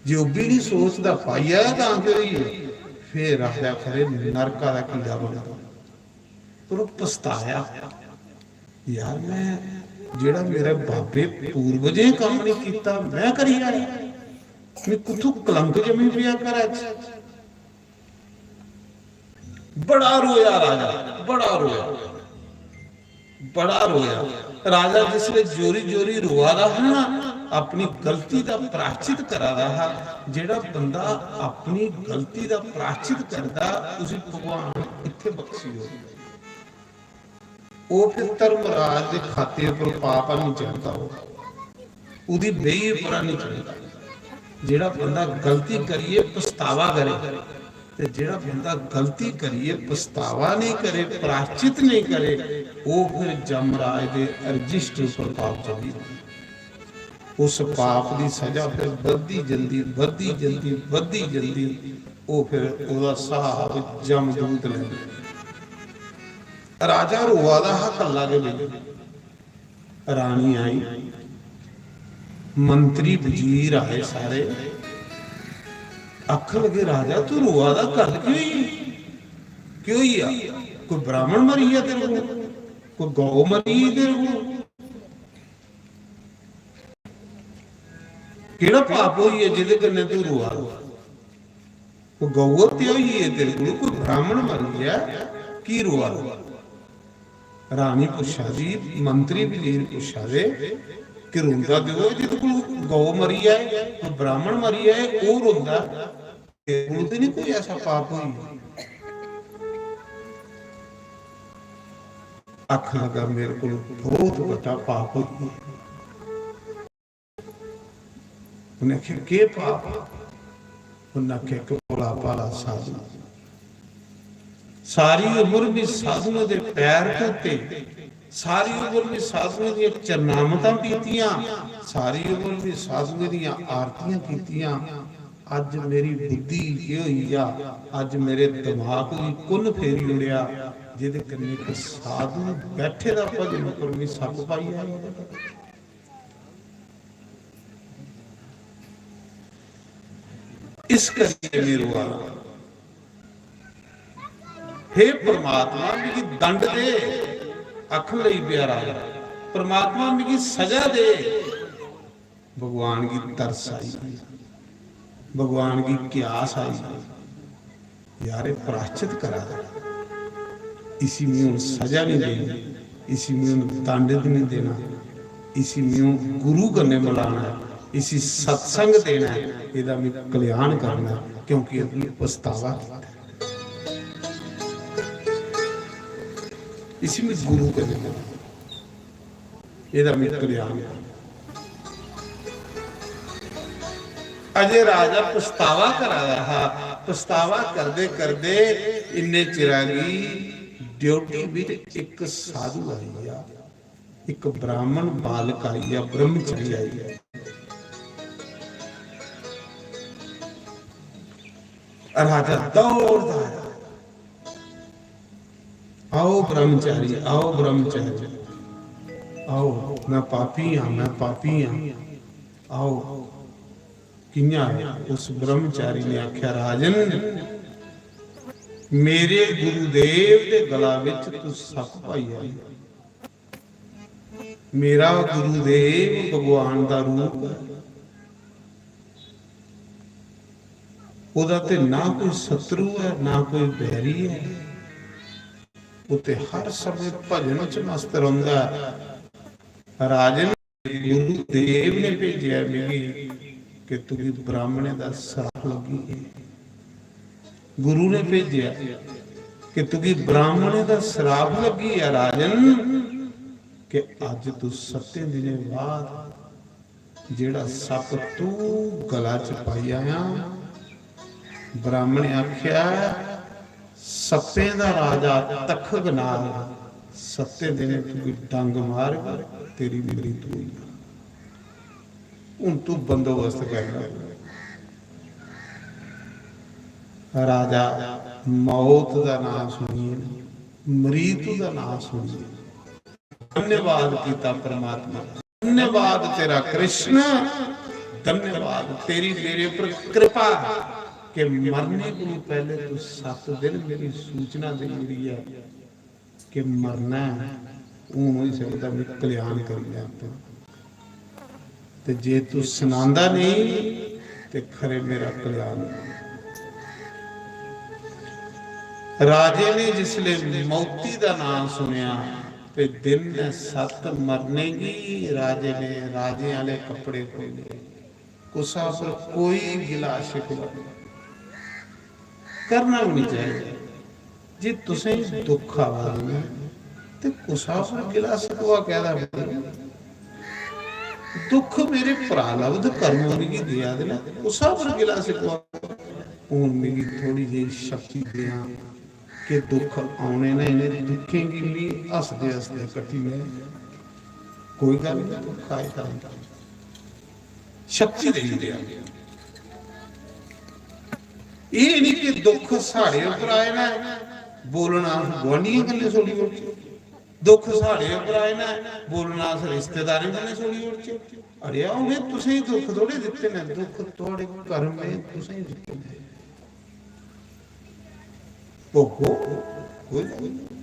जे ओह् बी नहीं सोचदा, पाई आया तां केह् होई गेआ? फिर राजा खरे नरका दा कीड़ा बनदा। पर ओह् पछताया, "यार, मैं जेह्ड़ा मेरे बाबे पूर्वजें कम्म नहीं कीता, मैं करी आया। मैं कुत्थों कलंक जमी पेआ घरै च।" बड़ा रोया राजा, बड़ा रोया, बड़ा रोया। राजा जिसलै जोरी जोरी रोआ दा हा ना, अपनी गलती दा प्रायश्चित करा दा हा। जेह्ड़ा बंदा अपनी गलती दा प्रायश्चित करदा, उसी भगवान इत्थै बख्शी ओड़दा। ओह् फिर धर्मराज दे खाते उप्पर पाप नहीं चढ़दा, ओह्, ओह्दी बेही उप्पर नहीं चढ़दा। जेह्ड़ा बंदा गलती करियै पछतावा करे, ते जेह्ड़ा बंदा गलती करियै पछतावा नेईं करे, प्रायश्चित नेईं करे, ओह् फिर जमराज दे रजिस्टर उप्पर पाप चढ़ी जंदा। उस पाप दी सजा फिर बधदी जंदी, बधदी जंदी, बधदी जंदी। ओह् फिर ओह्दा स्हाब जमदूत लैंदे। राजा रोआ दा हा कल्ला गै बेही। रानी आई, मंत्री वजीर आए सारे। आखन लगे, "राजा, तू रोआ दा, गल्ल केह् होई? केह् होई गेआ? कोई ब्राह्मण मरी गेआ तेरे कोल? कोई गौ मरी गेई तेरे कोल? केह्ड़ा पाप होई गेआ जेह्दे कन्नै तू रोआ दा? कोई गौ हत्या होई गेई ऐ तेरे कोल, कोई ब्राह्मण मरी गेआ, की रोआ दा?" रानी पुच्छा दी, मंत्री वजीर पुच्छा दे कि रोंदा ते ओह् जेह्दे कोल गौ मरी जाए, कोई ब्राह्मण मरी जाए, ओह् रोंदा। तेरे कोल ते नहीं कोई ऐसा पाप होई? आखन लगा, "मेरे कोल बहुत बड्डा पाप होई।" उन्हें आखेआ, "केह् पाप?" उन्हें आखेआ, "इक भोला भाला साधु, सारी उम्र भी साधुएं दे पैर धोते, सारी उम्र भी साधुएं दियां चरणामतां कीतियां, सारी उम्र भी साधुएं दियां आरतियां कीतियां। अज्ज मेरी बुद्धि केह् होई गेआ, अज्ज मेरे दिमाग गी कु'न फेरी ओड़ेआ, जेह्दे कन्नै इक साधु बैठे दा भजन उप्पर मी सप्प पाई आया?" इस करियै में रोआ ना। "हे परमात्मा, मिगी दंड दे," आखन लगी पेआ राजा, "परमात्मा, मिगी सजा दे।" भगवान गी तरस आई, भगवान गी क्यास आई, "यार, एह् प्राश्चित करा दा, इसी में हून सजा नहीं देनी, इसी में हून दंड नहीं देना, इसी में हून गुरु कन्नै मिलाना ऐ, इसी सत्संग देना ऐ, एह्दा में कल्याण करना ऐ, क्योंकि एह् पछतावा कीता ऐ। इसी में गुरु कन्नै मिलाना, एह्दा में कल्याण करना।" अजय राजा पछतावा करा दा हा। पछतावा करदे करदे इन्ने चिरा गी ड्यूटी बिच इक साधु आई गेआ, इक ब्राह्मण बालक आई गेआ, ब्रह्मचारी आई गेआ। राजा दौड़दा आया, "आओ ब्रह्मचारी, आओ ब्रह्मचारी, आओ, मैं पापी हां, मैं पापी हां, आओ।" कि'यां आया? उस ब्रह्मचारी ने आख्या, "राजन, मेरे गुरुदेव दे गला विच तू सप्प पाई आई।" मेरा गुरुदेव भगवान दा रूप ऐ। ओह्दा ते ना कोई शत्रु ऐ, ना कोई बैरी ऐ। ओह् ते हर समें भजन च मस्त रौंह्दा ऐ। राजन, गुरुदेव ने भेजेआ मिगी कि तुगी ब्राह्मणें दा श्राप लग्गी गेआ। गुरु ने भेजेआ कि तुगी ब्राह्मणें दा श्राप लग्गी गेआ राजन, कि अज्ज तू सत्तें दिनें बाद जेह्ड़ा सप्प तू गला च पाई आया, ब्राह्मण ने आखेआ, "सप्पें दा राजा तक्खग नाग, सत्तें दिनें तुगी डंग मारग, तेरी मृत्यु होई जाग। हून तू बंदोबस्त करना।" राजा मौत दा नांऽ सुनियै, मृत्यु दा नांऽ सुनियै धन्यवाद कीता परमात्मा, धन्यवाद तेरा कृष्ण, धन्यवाद तेरी मेरे पर कृपा कि मरने कोलों पहले तू सत्त दिन मेरी सूचना दे ओड़ी ऐ कि मरना ऐ, हून होई सकदा मैं कल्याण करी लैं अपना। ते जे तू सनांदा नहीं ते खरे मेरा कल्याण नहीं। राजे ने जिसले मौती दा नांऽ सुनेआ ते दिन ने सत्त मरने गी राजे ने राजे आले कपड़े खोले। कुसा पर कोई गिला शिकवा नहीं। करना भी नहीं चाहिए। जे तुसें दुख आवा दे न ते कुसा पर गिला शिकवा कैह्दा करो? दुख मेरे प्रारब्ध कर्म मिगी देआ दे न, कुसा पर गिला शिकवा। हून मिगी थोड़ी जेही शक्ति देआं कि दुख औने न, इ'नें दुखें गी मी हसदे हसदे कट्टी ले। कोई गल्ल नहीं, दुख आए तां शक्ति देई देआ। एह् नहीं कि दुख साढ़े उप्पर आए ना, बोलना अस गुआंढियें कन्नै छोड़ी ओड़चै। दुख साढ़े उप्पर आए ना, बोलना अस रिश्तेदारें कन्नै छोड़ी ओड़चै। अड़ेआ, उ'नें तुसेंगी दुख थोड़े दित्ते न, दुख थुआढ़े कर्में तुसेंगी दित्ते न। भोगो, कोई गल्ल नहीं।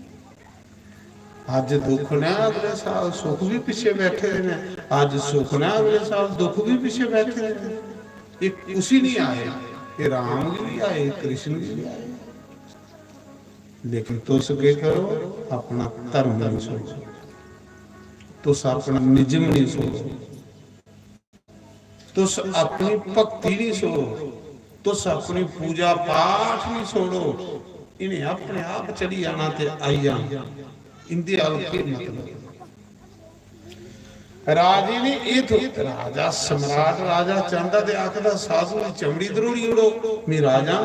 अज्ज दुख न, अगले साल सुख भी पिच्छे बैठे दे न। अज्ज सुख न, अगले साल दुख भी पिच्छे बैठे दे न। ये कुसी नहीं आए, ये राम गी भी आए, कृष्ण गी भी आए। लेकिन तुस केह् करो, अपना धर्म नहीं छोड़ो, तुस अपना निजम नहीं छोड़ो, तुस अपनी भक्ति नहीं छोड़ो, तुस अपनी पूजा पाठ नहीं छोड़ो। इन्हें अपने आप चली जाना ते आई जाना। इंदे अल केह् मतलब? राजे ने एह् थो-, राजा सम्राट, राजा चांहदा ते आखदा, "साधु दी चमड़ी दरोड़ी ओड़ो, में राजा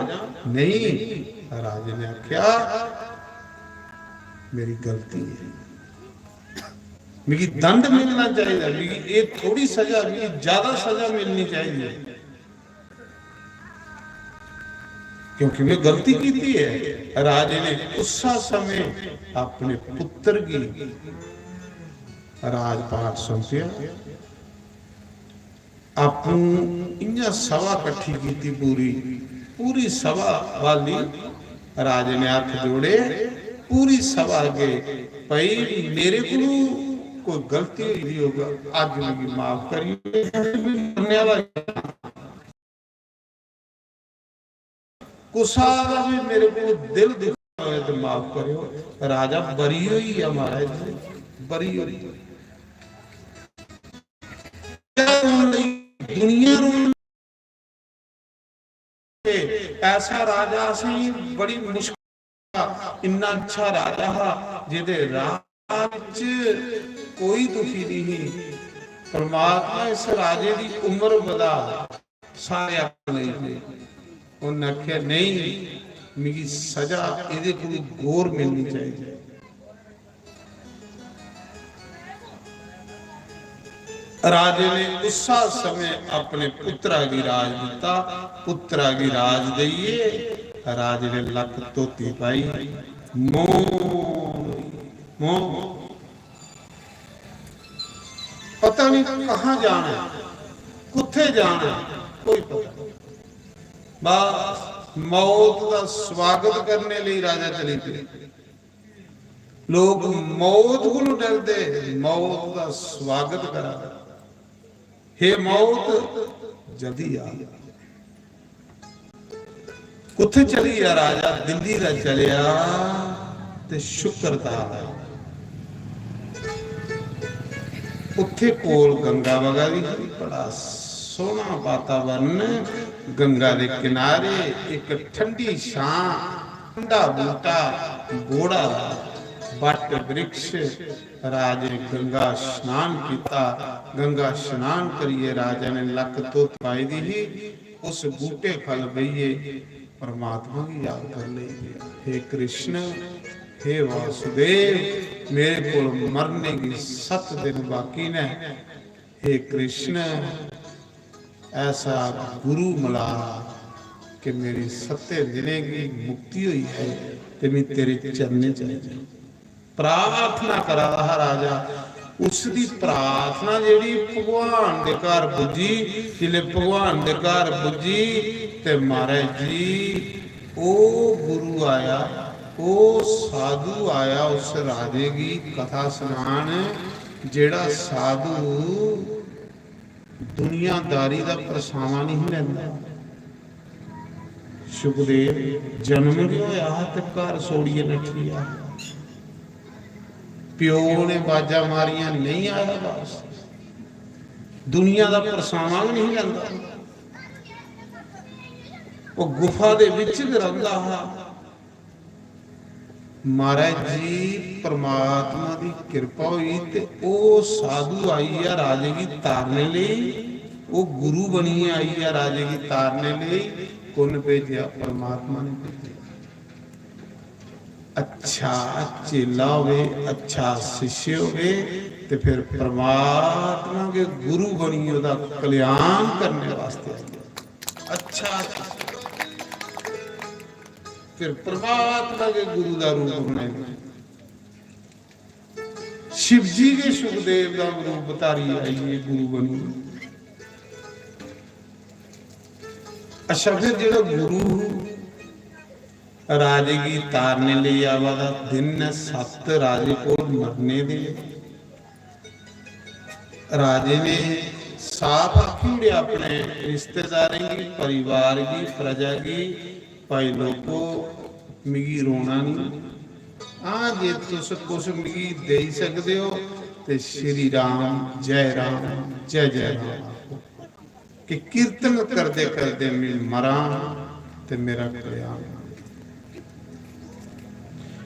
नेईं।" राजे ने आखेआ, "मेरी गलती है, मिगी दंड मिलना चाहिए, मिगी एह् थोड़ी सजा, मिगी ज्यादा सजा मिलनी चाहिए।" क्योंकि मैं गलती कीती है। राजे ने उस्सा समय अपने पुत्र गी राजपाट सौंपेआ। आपूं इ'यां सभा कट्ठी कीती पूरी, पूरी सभा बाली। राजे ने हत्थ जोड़े, पूरी सभा अग्गे, "भाई, मेरे कोलू कोई गलती होई दी होग, अज्ज मिगी माफ करी ओड़ो, मरने आह्ला कुसा दा भी मेरे को दिल दुखी होए तो माफ करियो।" राजा बरी होई गया महाराज जी, बरी होई। दुनिया रोन, ऐसा राजा असें बड़ी मुश्किल, इन्ना अच्छा राजा हा जेदे राज च कोई दुखी नहीं ही। परमात्मा इस राजे दी उम्र बधा, सारे आखन लगी पे। उन्हें आखेआ, "नहीं, मिगी सजा एदे कोलू गौर मिलनी चाहिए।" राजे ने उस्सा समय अपने पुत्रा गी राज दिता। पुत्रा गी राज देइयै राजे ने लक धोती पाई, मौन, मौन। पता नहीं कहाँ जाना है, कुत्थे जाना है, कोई पता नहीं। बस मौत का स्वागत करने लिए राजा चली पे। लोग मौत को डरदे, मौत का स्वागत करा। "हे मौत, जल्दी आ।" कुत्थे चली गया राजा? दिल्ली दा चलिया ते शुक्र दा आया। उत्थे कोल गंगा बगा दी ही, बड़ा सोहना वातावरण। गंगा दे किनारे एक ठंडी छां, ठंडा बूटा, बोड़ा, बट वृक्ष। राजे गंगा स्नान किया। गंगा स्नान करिए राजा ने लक धोती पाई दी ही, उस बूटे खल बेहिए परमात्मा की याद कर ले। "हे कृष्ण, हे वासुदेव, मेरे को मरने की सत दिन बाकी ने। हे कृष्ण, ऐसा गुरु मिला कि मेरी सत्ते दिनें की मुक्ति हुई है ते मैं तेरे चरणें च आई जाऊं।" प्रार्थना करा दा हा राजा। उसदी प्रार्थना जेह्ड़ी भगवान दे घर पुज्जी, जिसलै भगवान दे घर पुज्जी ते महाराज जी, ओह् गुरु आया, ओह् साधु आया उस राजे गी कथा सनान, जेह्ड़ा साधु दुनियादारी दा परछामां नहीं लैंदा। सुखदेव जन्म गै होया हा ते घर छोड़ियै नठी गेआ। प्यो ने बाजां मारियां, नहीं आया वापस। दुनिया दा परछामां गै नहीं लैंदा। ओह् गुफा दे विच गै रौंह्दा हा। महाराज जी, परमात्मा दी किरपा होई ते ओह् साधु आई गेआ राजे गी तारने लेई, ओह् गुरु बनियै आई गेआ राजे गी तारने लेई। कु'न भेजेआ? परमात्मा ने भेजेआ। अच्छा चेला होवे, अच्छा शिष्य होवे, ते फिर परमात्मा गै गुरु बनियै ओह्दा कल्याण करने वास्ते आई गेआ। अच्छा शिष्य। फिर परमात्मा गै गुरु दा रूप बनाई दित्ता। शिव जी गै सुखदेव दा रूप धारी आइयै गुरु बनी। अच्छा, फिर जेह्ड़ा गुरु राजे गी तारने लेई आवा दा, दिन ने सत्त राजे कोल मरने दे। राजे ने साफ आखी ओड़ेआ अपने रिश्तेदारें गी, परिवार गी, प्रजा गी, "भाई लोको, मिगी रोना निं। हां, जे तुस कुछ मिगी देई सकदे ओ ते श्री राम, जय राम, जय जय राम आखो।" कि कीर्तन करदे करदे मैं मरां ते मेरा कल्याण।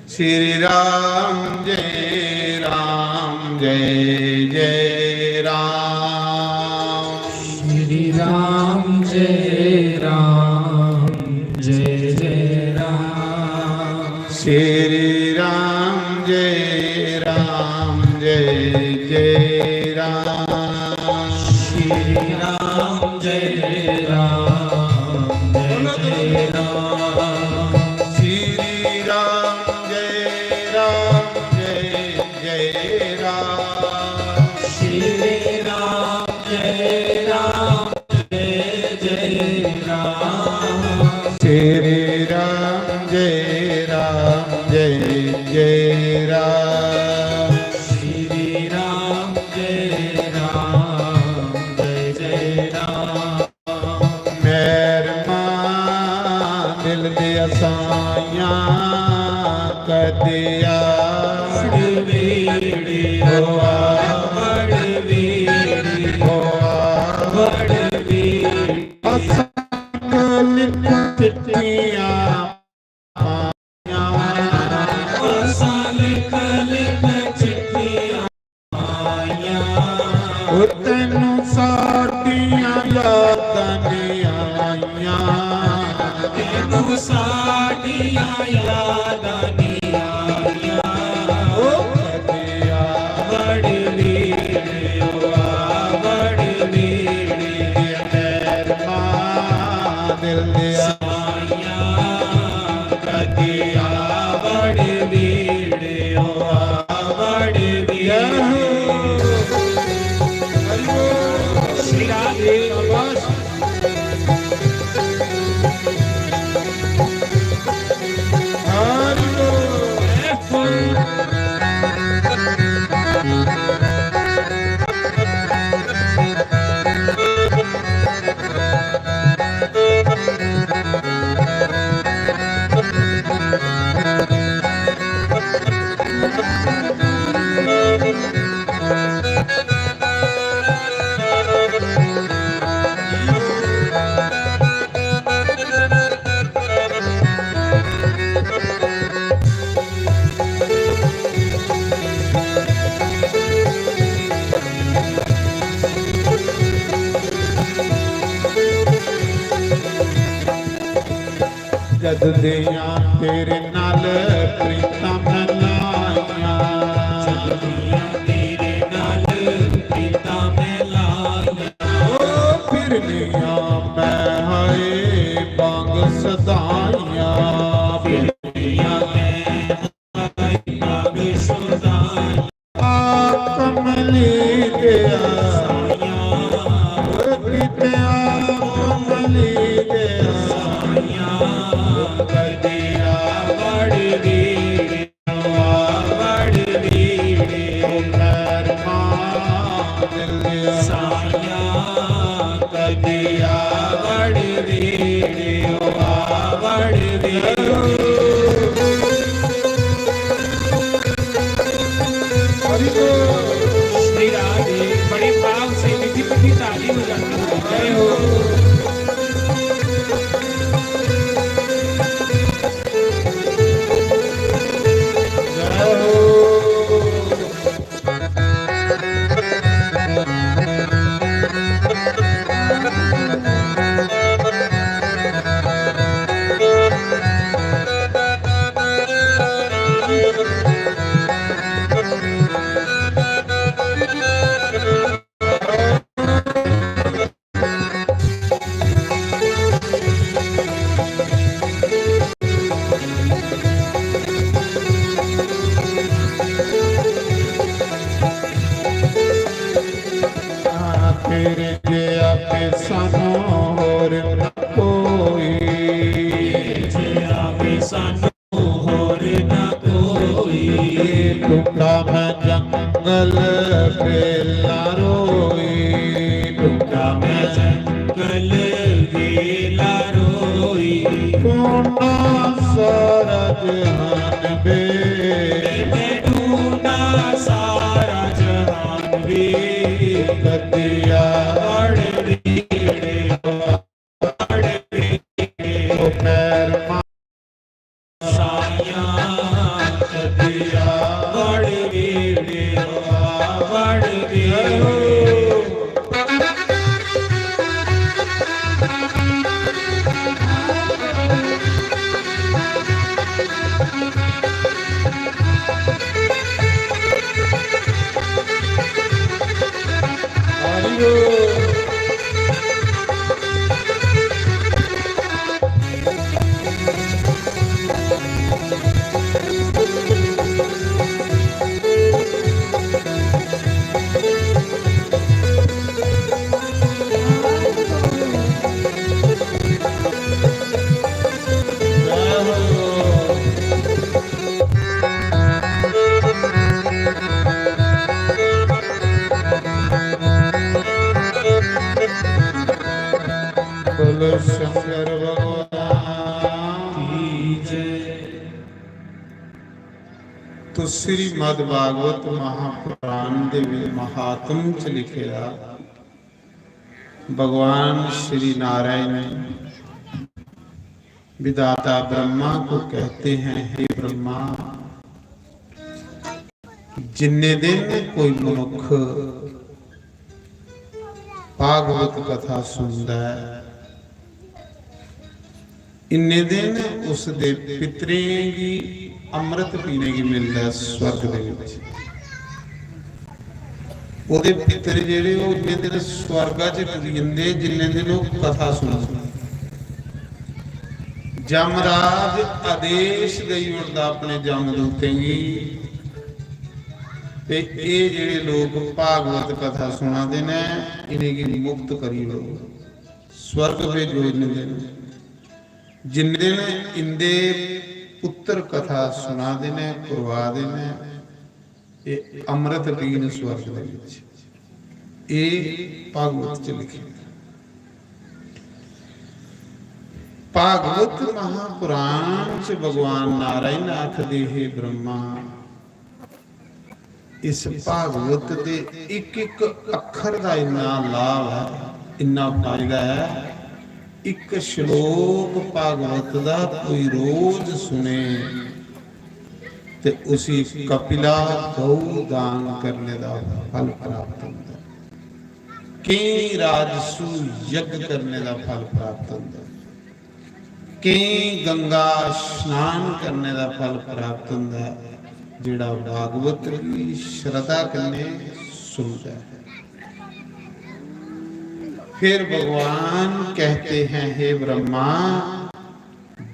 श्री राम जय राम जय जय राम। श्री राम जय राम जय जय राम। श्री राम जय राम जय जय राम। श्री राम जय राम जय जय राम। श्री राम जय राम जय जय राम। श्री राम जय राम जय जय राम। श्री राम जय राम जय जय राम। श्री राम जय राम जय जय राम। मेहरमा दिल दिया साइयां, कदे आड़ वीड़ियो, आड़ वीड़ियो, आड़ वीड़ियो। असां लिख चिट्ठियां पाइयां, असां लिख लिख चिट्ठियां पाइयां। ओ तैनू साडियां यादां नहीं आइयां, तैनू साडियां यादां नहीं आइयां। ओ कदे आड़ वीड़ियो, आड़ वीड़ियो, मेहरमा दिल दिया। जद दियां तेरे नाल प्रीतां मैं लाइयां, जद दियां तेरे नाल प्रीतां मैं लाइयां। ओ फिरनियां मैं हाय बांग सदाइयां, फिरनियां मैं हाय बांग सदाइयां। आ कमली दे आ, ओ किते आ कमली दे आ, कदे आ बड़ वीर। टूना सारा जहान वे, टूना सारा जहान वे, कदिया अड़ वीड़े, अड़ वीड़े, ओ पैर मा साइयां, कदिया अड़ वीड़े, अड़ वीड़े। बोलो शंकर भगवान की जय। तो श्रीमद् भागवत महापुराण दे विच महात्म च लिखे दा, भगवान श्री नारायण विधाता ब्रह्मा को कहते हैं, हे ब्रह्मा, जिन्ने दिन कोई मनुख भागवत कथा सुनदा है, इन्ने दिन उसदे पितरें गी अमृत पीने गी मिलदा ऐ स्वर्ग दे विच। ओह्दे पितर जेह्ड़े, ओह् इन्ने दिन स्वर्गा च टुरी जंदे, जिन्ने दिन ओह् कथा सुनदे। जमराज आदेश देई ओड़दा अपने जमदूतें गी, ते एह् जेह्ड़े लोक भागवत कथा सुना दे न, इ'नेंगी मुक्त करी ओड़ो, स्वर्ग भेजो इन्ने दिन। जिन्ने दिन इंदे पुत्र कथा सुना दे न, करवा दे न, एह् अमृत पीन स्वर्ग दे विच। एह् भागवत च लिखे दा। भागवत महापुराण च भगवान नारायण आखदे, हे ब्रह्मा, इस भागवत दे इक इक अक्खर दा इन्ना लाभ ऐ, इन्ना फायदा ऐ। इक श्लोक भागवत दा कोई रोज सुने ते उसी कपिला गौ दान करने दा फल प्राप्त होंदा ऐ। केईं राजसू यज्ञ करने दा फल प्राप्त होंदा ऐ। केईं गंगा स्नान करने दा फल प्राप्त होंदा ऐ, जेह्ड़ा भागवत गी श्रद्धा कन्नै सुनदा ऐ। फिर भगवान कहते हैं, हे ब्रह्मा,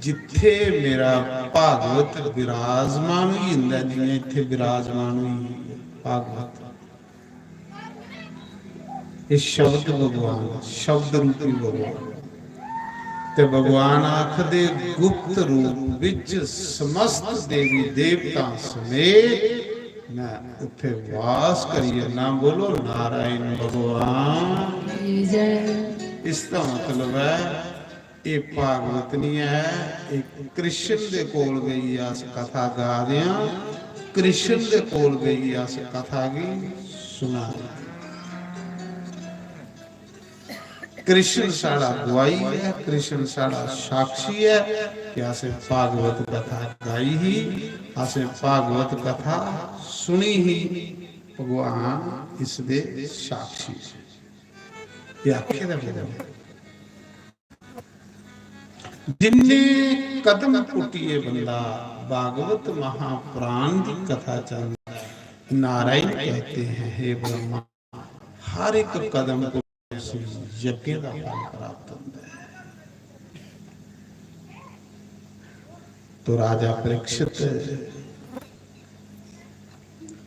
जित्थे मेरा भागवत विराजमान होई जंदा ऐ, जियां इत्थे विराजमान होई गेई ऐ भागवत, एह् शब्द भगवान, शब्द रूपी भगवान। ते भगवान आखदे, गुप्त रूप विच समस्त देवी देवतां समेत मैं उत्थे वास करी जन्ना। बोलो नारायण भगवान की जय। इसदा मतलब ऐ, एह् भागवत निं ऐ, एह् कृष्ण दे कोल बेहियै अस कथा गा दे आं, कृष्ण दे कोल बेहियै अस कथा गी सुना दे आं। कृष्ण साढ़ा गुआही ऐ, कृष्ण साढ़ा साक्षी ऐ कि असें भागवत कथा गाई ही, असें भागवत कथा सुनी ही। भगवान इसदे साक्षी ऐ। एह् आखे दा भगवान। जिन्ने कदम पुट्टियै बंदा भागवत महापुराण दी कथा च आंदा ऐ, नारायण कहते हैं, हे ब्रह्मा, हर एक कदम पर उसी यज्ञ दा फल प्राप्त होंदा ऐ। तो राजा परीक्षित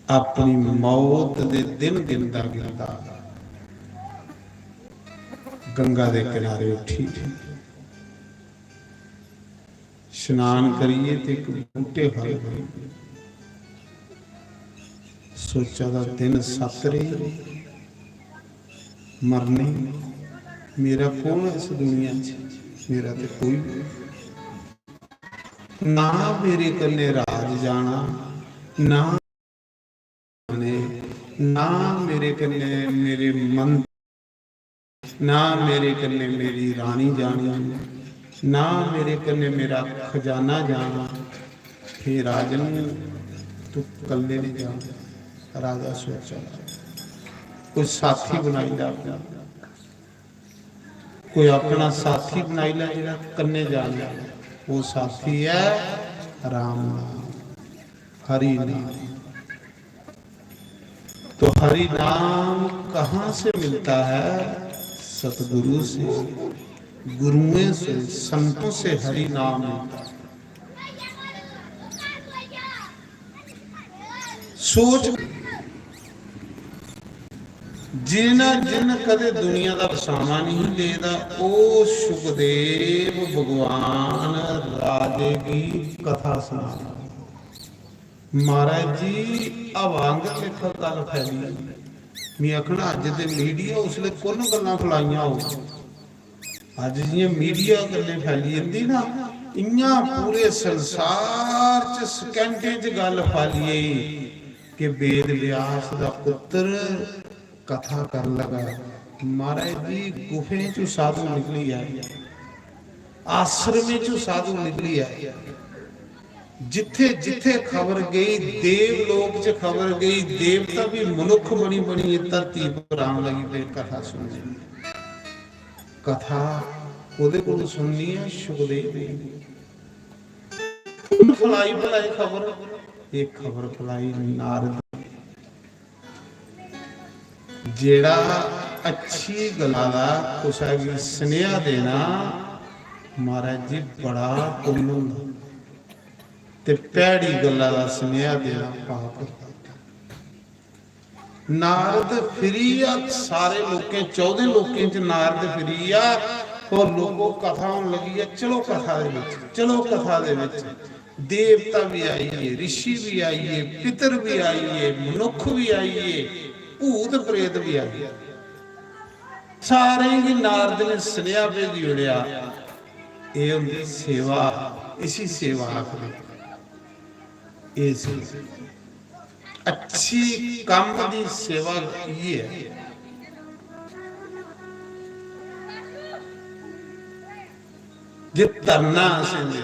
अपनी मौत दे दिन दिन दा गिनदा गंगा दे किनारे उठी, स्नान करियै ते इक बूटे फल बनी। सोचा दा दिन सत्त रेह्, मरने, मेरा कौन ऐ इस दुनिया च? मेरा ते कोई भी। ना मेरे कन्नै राज जाना, ना ने, ना मेरे कन्नै मेरे मन, ना मेरे कन्नै मेरी रानी जानी, ना मेरे कन्नै मेरा खजाना जाना। हे राजन, तू कल्ले नहीं जाना। राजा सोचा, कोई साथी बनाई लै अपना, कोई अपना साथी बनाई लै, जेह्ड़ा कन्नै जाना। वो साथी है राम नाम, हरि नाम। तो हरि नाम कहाँ से मिलता है? सतगुरु से, गुरुओं से, संतों से हरि नाम मिलता है। सोच, जिन्ना जिन कदे दुनिया दा बसामा नहीं लेदा, ओ सुखदेव भगवान राजे की कथा सुना। महाराज जी, हवा आंगर लेखा गल्ल फैली। मैं आखना, अज्ज दे मीडिया उसले कुन गल्लां फलाइयां होग? अज्ज जियां मीडिया कन्नै फैली जंदी ना, इयां पूरे संसार च सकैंटें च गल्ल फैली गेई कि वेद व्यास दा पुत्र कथा कर लगा। महाराज जी, गुफें चों साधु निकली आए, आश्रमें चों साधु निकली आए। जिथे जिथे खबर गई, देवलोक च खबर गई, देवता भी मनुख बनी बनी धरती पर आन लगी पे कथा सुनने। कथा ओदे कोल सुननी है? सुखदेव दी। कुन फलाई भलाई खबर? ये खबर फलाई नारद। जेड़ा अच्छी गल्ला दा कुसै गी सनेहा देना, महाराज जी, बड़ा पुन्न होंदा, ते भैड़ी गल्ला दा सनेहा देना पाप होंदा। नारद फिरी आ सारे लोकें, चौदह लोकें च नारद फिरी आ, और लोगों, कथा होन लगी ऐ, चलो कथा दे विच, चलो कथा दे विच। देवता भी आई गे, ऋषि भी आई गे, पितर भी आई गे, मनुख भी आई गे, भूत प्रेत भी आई गे। सारें गी नारद ने सनेहा भेजी ओड़ेआ। एह् होंदी सेवा, इसी सेवा आखदे। एह् सेवा, अच्छी कम्म दी सेवा इ'यै ऐ। जे तरना असें ते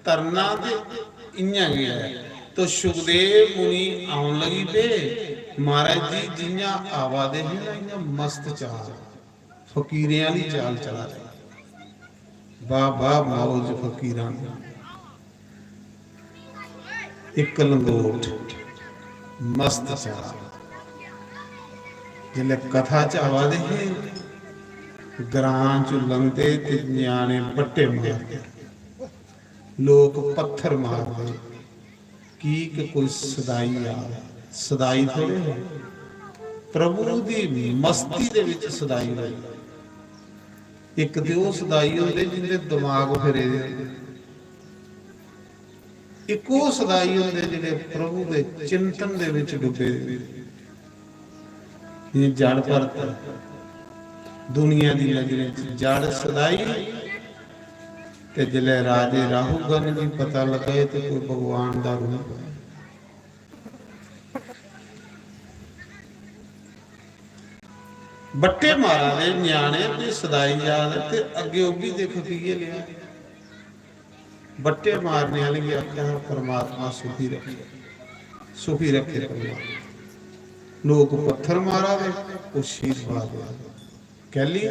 तरना ते इ'यां गै ऐ। तो सुखदेव मुनि औन लगी पे, महाराज जी जि'यां आवा दे हे ना, इ'यां मस्त चाल, फकीरें आह्ली चाल चला दे। वाह वाह, मौज फकीरां दी। इक लंगोट, मस्त चाल। जिसलै कथा च आवा दे हे, ग्रां च लंघदे ते ञ्याणे बट्टे मारदे, लोक पत्थर मारदे, की के कोई सदाई आ, सदाई थोड़े हे। प्रभु दी मस्ती दे विच सदाई होई। इक ते ओह् सदाई होंदे जिंदे दमाग फिरे दे होंदे, इक ओह् सदाई होंदे जेह्ड़े प्रभु दे चिंतन दे विच डुब्बे दे। जि'यां जड़ भरत, दुनिया दी नजरें च जड़ सदाई, ते जिसलै राजे राहुगण गी पता लग्गा ते कोई भगवान दा रूप ऐ। बट्टे मारा दे ञ्याणे ते सदाई जा दे, ते अग्गें ओह् बी दिक्ख की गै लेआ। बट्टे मारने आह्ले गी आखेआ हा परमात्मा सुखी रक्खे, सुखी रक्खे परमात्मा। लोक पत्थर मारा दे, ओह् शीश पा दे। कैली?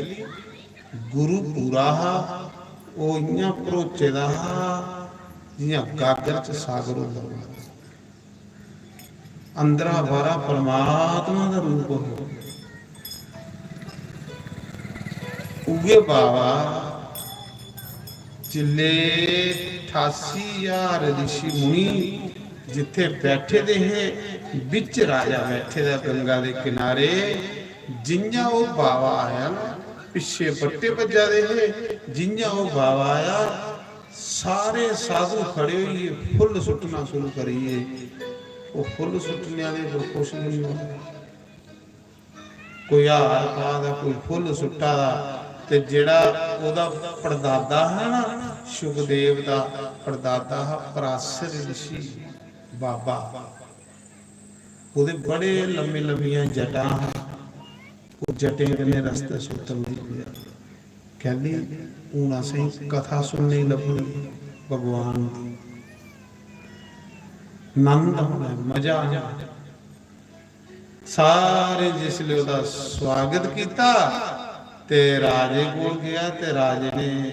गुरु पूरा हा, ओह् इ'यां भरोचे दा हा जि'यां गागर च सागर होंदा। अंदरा बाहरा परमात्मा दा रूप हो। उ'ऐ बाबा जिसले ठासी ज्हार रिशी मुनि जित्थे बैठे दे हे, बिच राजा बैठे दा गंगा दे किनारे। जि'यां ओह् बाबा आया ना, पिच्छे बट्टे बज्जा दे हे, जि'यां ओह् बाबा आया, सारे साधु खड़े होइयै फुल्ल सुट्टना शुरू करी गे। ओह् फुल्ल सुट्टने आह्ले पर खुश बी निं होंदे। कोई हार पा दा, कोई फुल्ल सुट्टा दा, ते जेह्ड़ा ओह्दा पड़दादा हा ना, शुकदेव दा परदादा हा पराशर ऋषि बाबा। ओह्दे बड़े लम्मे लम्मियां जटां हा। ओह् जटें कन्नै रस्ते सुत्तन लगी पेआ। कैह्ली? हून असेंगी कथा सुनने गी लब्भनी भगवान दी। नंद होना, मजा आना। सारे जिसले ओह्दा स्वागत कीता ते राजे कोल गेआ ते राजे ने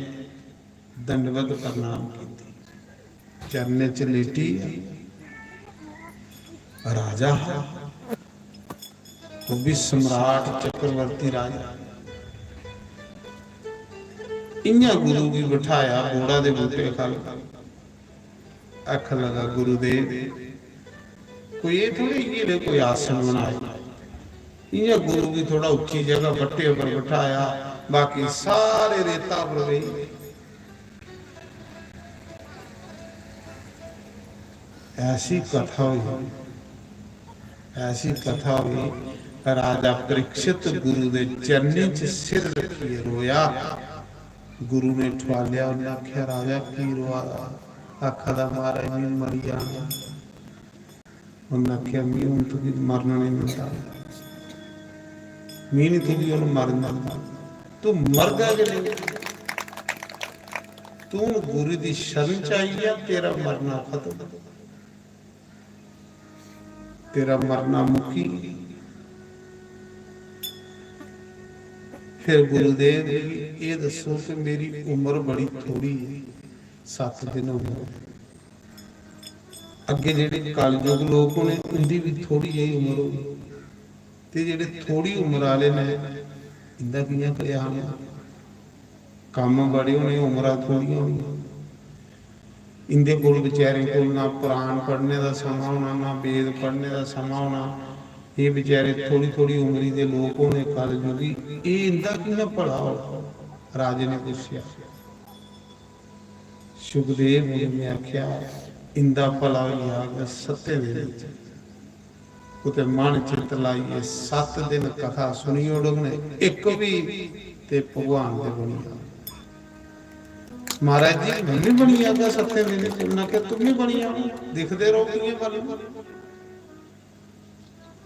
दंडवत प्रणाम कीती। चरणें च लेटी राजा हा, ओह् भी सम्राट चक्रवर्ती राजा। इ'यां गुरु गी बठाया बोड़ा दे बूटे ख'ल्ल। आखन लगा, "गुरुदेव, कोई एह् थोड़ी इ'यै नेह् कोई आसन बनाए।" इ'यां गुरु गी थोड़ा उच्ची जगह बट्टे पर बठाया, बाकी सारे रेता पर बेही गे। ऐसी कथा हुई, ऐसी कथा हुई, राजा परीक्षित गुरु दे चरणें च सिर रखियै रोया। गुरु ने ठुआलेआ, उन्नै आखेआ, "राजा की रोआ दा?" आखा दा, "महाराज, में मरी जाना।" उन्नै आखेआ, "मी हून तुगी मरना नहीं मिलदा, मी नहीं तुगी हून मरन दिंदा, तू मरगा गै नहीं। तू हून गुरु दी शरण च आई गेआ, तेरा मरना खत्म, तेरा मरना मुक्की।" फिर गुरुदेव जी, "एह् दस्सो कि मेरी उम्र बड़ी थोड़ी है, सत्त दिन उम्र है।" अग्गें जेह्ड़े कलयुग लोक होने, उं'दी बी थोड़ी जेही उम्र होनी, ते जेह्ड़े थोड़ी उम्र आह्ले न, इं'दा कि'यां कल्याण होना? कम्म बड़े होने, उम्रां थोड़ियां होनियां। इं'दे कोल, बेचारें कोल, ना पुराण पढ़ने दा समां होना, ना वेद पढ़ने दा समां होना। एह् बेचारे थोड़ी-थोड़ी उम्री दे लोक होने, कलयुगी, एह् इं'दा कि'यां भला होग? राजे ने पुच्छेआ। शुकदेव मुनि ने आखेआ, "इंदा भला होई जाग सत्तें दिनें च।" कुतै मन चित्त लाइयै सत्त दिन कथा सुनी ओड़ग ने, इक बी, ते भगवान दे बनी जाग। "महाराज जी, में बी बनी जागा सत्तें दिनें च।" उन्नै आखेआ, "तुम बी बनी जाओ, दिखदे रहो कि'यां बनग।"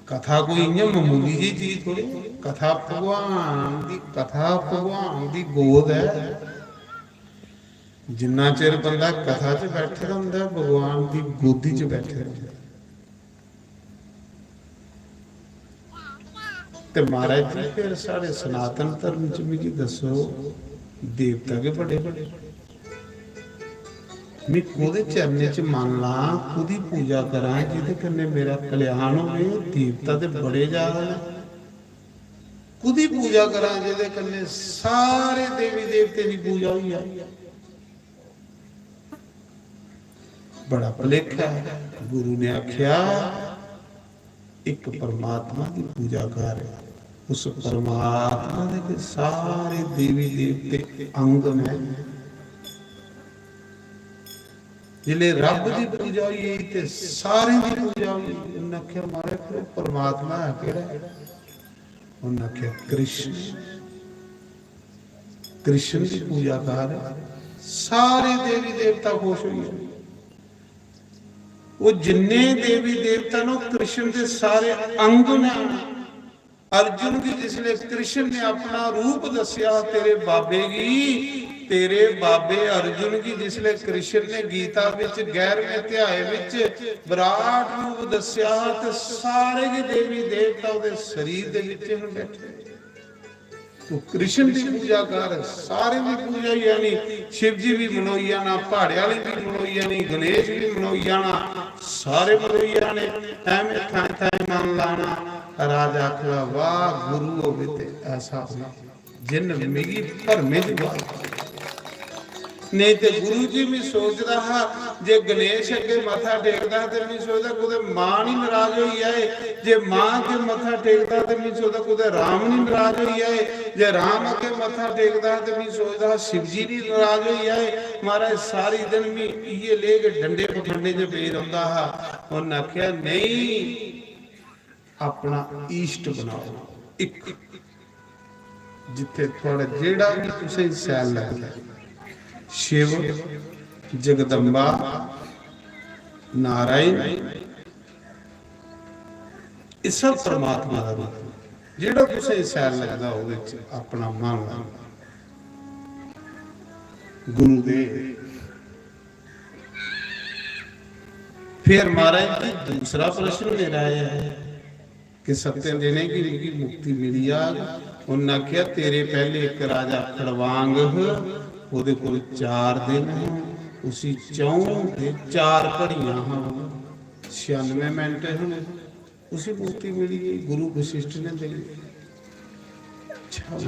कथा कोई इ'यां मामूली जेही चीज थोड़ी, कथा भगवान दी, कथा भगवान दी गोद ऐ। जिन्ना चिर बंदा कथा च बैठे दा होंदा ऐ, भगवान दी गोदी च बैठे दा होंदा ऐ। ते महाराज जी, फिर साढ़े सनातन धर्म च मिगी दस्सो, देवता गै बड़े बड़े। में कोह्दे चरणें च मन लां, कोह्दी पूजा करां, जेह्दे कन्नै मेरा कल्याण होवे? देवता ते बड़े ज्यादा न, कोह्दी पूजा करां जेह्दे कन्नै सारे देवी देवतें दी पूजा होई जाए? बड़ा भलेखा ऐ। गुरु ने आखेआ, "इक परमात्मा दी पूजा कर, उस परमात्मा दे ते सारे देवी देवते अंग न।" जिसलै रब दी पूजा होई गेई ते सारें दी पूजा होई गेई। उन्नै आखेआ, "महाराज, फिर परमात्मा है केह्ड़ा?" उन्नै आखेआ, "कृष्ण।" कृष्ण दी पूजा कर, सारे देवी देवता खुश होई गे। ओह् जिन्ने देवी देवता न, ओह् कृष्ण दे सारे अंग न। अर्जुन गी जिसले कृष्ण ने अपना रूप दस्सेआ, तेरे बाबे गी, तेरे बाबे अर्जुन गी जिसले कृष्ण ने गीता विच ग्यारहवें अध्याय विच विराट रूप दस्सेआ, ते सारे गै देवी देवता ओह्दे शरीर दे विच हन बैठे। तू कृष्ण दी पूजा कर, सारें दी पूजा होई जानी। शिव जी भी मनोई जाना, प्हाड़े आह्ले भी मनोई जानी, गणेश भी मनोई जाना, सारे मनोई जाने। ऐवें थाएं थाएं मन लाना। राजा आखदा, "वाह, गुरु होवे ते ऐसा होवे, जिन्न मिगी भरमें च बाहर पाई।" नेईं ते गुरु जी, मी सोचदा हा, जे गणेश अग्गे मत्था टेकदा हा ते मी सोचदा कुतै मां निं नराज होई जाए, जे मां अग्गे मत्था टेकदा हा ते मी सोचदा कुतै राम निं नराज होई जाए, जे राम अग्गे मत्था टेकदा हा ते मी सोचदा हा शिव जी निं नराज होई जाए। महाराज, सारी दिन मी इ'यै लेह गै डंडे पखंडे च पेई रौंह्दा हा। उन्न आखेआ, "नेईं, अपना इष्ट बनाओ, इक, जित्थे थुआढ़ा जेह्ड़ा बी तुसें सैल लगदा ऐ, शिव, जगदम्बा, नारायण, एह् सब परमात्मा दा रूप ऐ। जेह्ड़ा तुसें शैल लगदा, ओह्दे च अपना मन लाओ। गुरु दे। फिर महाराज जी, दूसरा प्रश्न मेरा एह् ऐ कि सत्तें दिनें गी मिगी मुक्ति मिली जाग। उन्न आखेआ, "तेरे पैह्ले इक राजा खड़वांग ह, ओह्दे कोल चार दिन ह, उसी च'ऊं ते चार घड़ियां ह, छियानुए मिंट ह, उसी मुक्ति मिली गेई, गुरु वशिष्ठ ने देई।" अच्छा,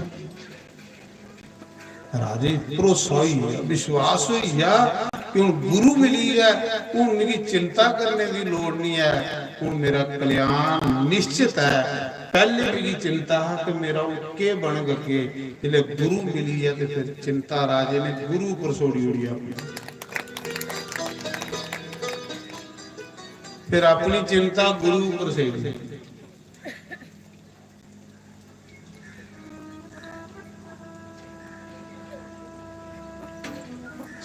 राजे गी भरोसा होई गेआ, विश्वास होई गेआ कि हुन गुरु मिली गेआ, हुन मिगी चिंता करने दी लोड़ निं ऐ, हुन मेरा कल्याण निश्चित ऐ। पैह्ले मिगी चिंता हा कि मेरा हुन केह् बनग अग्गें, जिसलै गुरु मिली गेआ ते फिर चिंता राजे ने गुरु उप्पर छोड़ी ओड़ी अपनी। फिर अपनी चिंता गुरु उप्पर सेड़ी।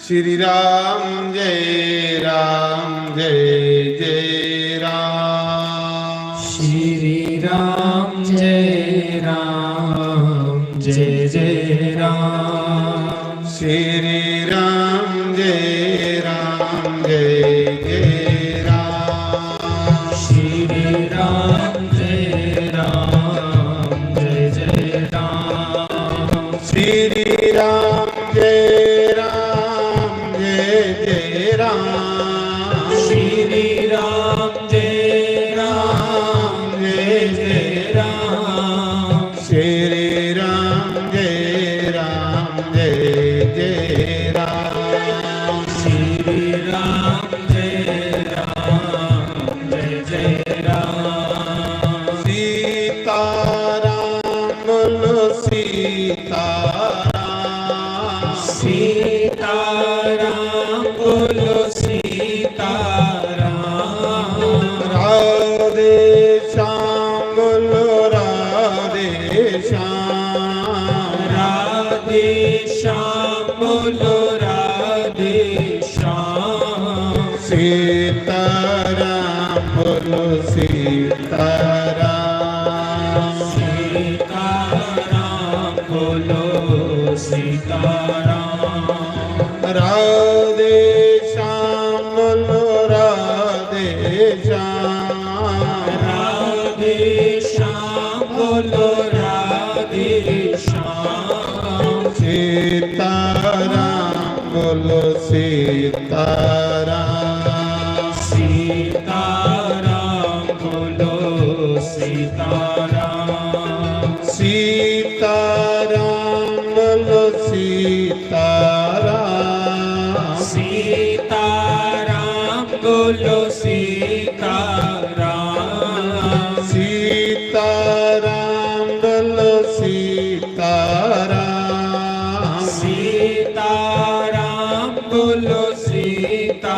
श्री राम जय राम जय जय राम। श्री राम जय राम जय जय राम। श्री राम जय राम जय जय राम। श्री राम जय राम जय जय राम। श्री राम जय राम जय जय राम। श्री राम जय राम जय जय राम। श्री राम जय राम जय जय राम। श्री राम जय राम जय जय राम। सीता राम बोलो सीता राम। सीता राम बोलो सीता राम। राधे श्याम बोलो राधे श्याम। राधे श्याम बोलो राधे श्याम। सीता राम बोलो सीता राम। सीता राम बोलो सीता राम। राधे श्याम बोलो राधे श्याम। राधे श्याम बोलो राधे श्याम। सीता राम बोलो सीता राम। सीता राम बोलो सीता राम। सीता राम बोलो सीता राम। सीता राम बोलो सीता राम। सीता राम बोलो सीता राम। सीता राम बोलो सीता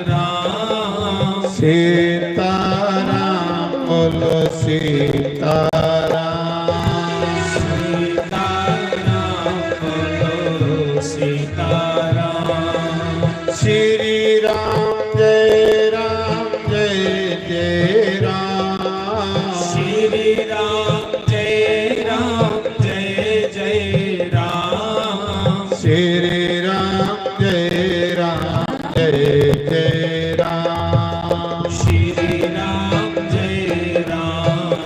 राम। सीता राम बोलो सीता राम। सीता राम बोलो सीता राम। श्री राम जय राम जय जय राम। श्री राम जय राम जय जय राम। श्री राम जय राम जय जय राम। श्री राम जय राम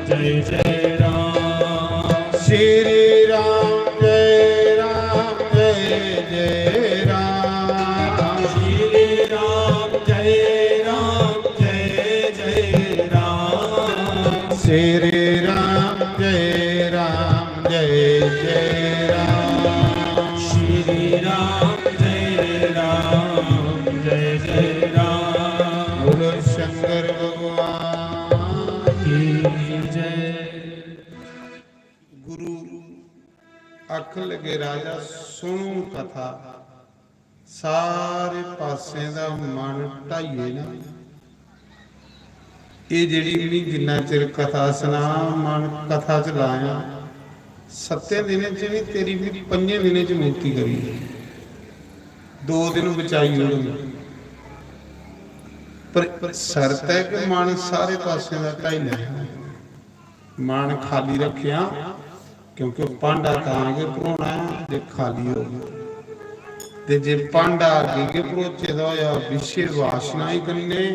जय जय राम। श्री राम जय राम जय जय राम। श्री राम जय राम जय जय राम। श्री राम जय राम जय जय राम। श्री राम जय राम जय जय राम। बोलो शंकर भगवान की जय। गुरु आखन लगे, राजा, सुनो कथा, सारे पासें दा मन ढाइयै ना, एह् जेह्ड़ी मी जिन्ना चिर कथा सना, मन कथा च लाया, सत्तें दिनें च निं, तेरी मी पंजें दिनें च मुक्ति करी। दो दिन बचाई ओड़न, पर शर्त ऐ कि मन सारे पासें दा ढाई लैं। मन खाली रखेआं, क्योंकि भांडा तां गै भरोना ऐ जे खाली होग। ते जे भांडा अग्गें गै भरोचे दा होएआ विशे वासनाएं कन्नै,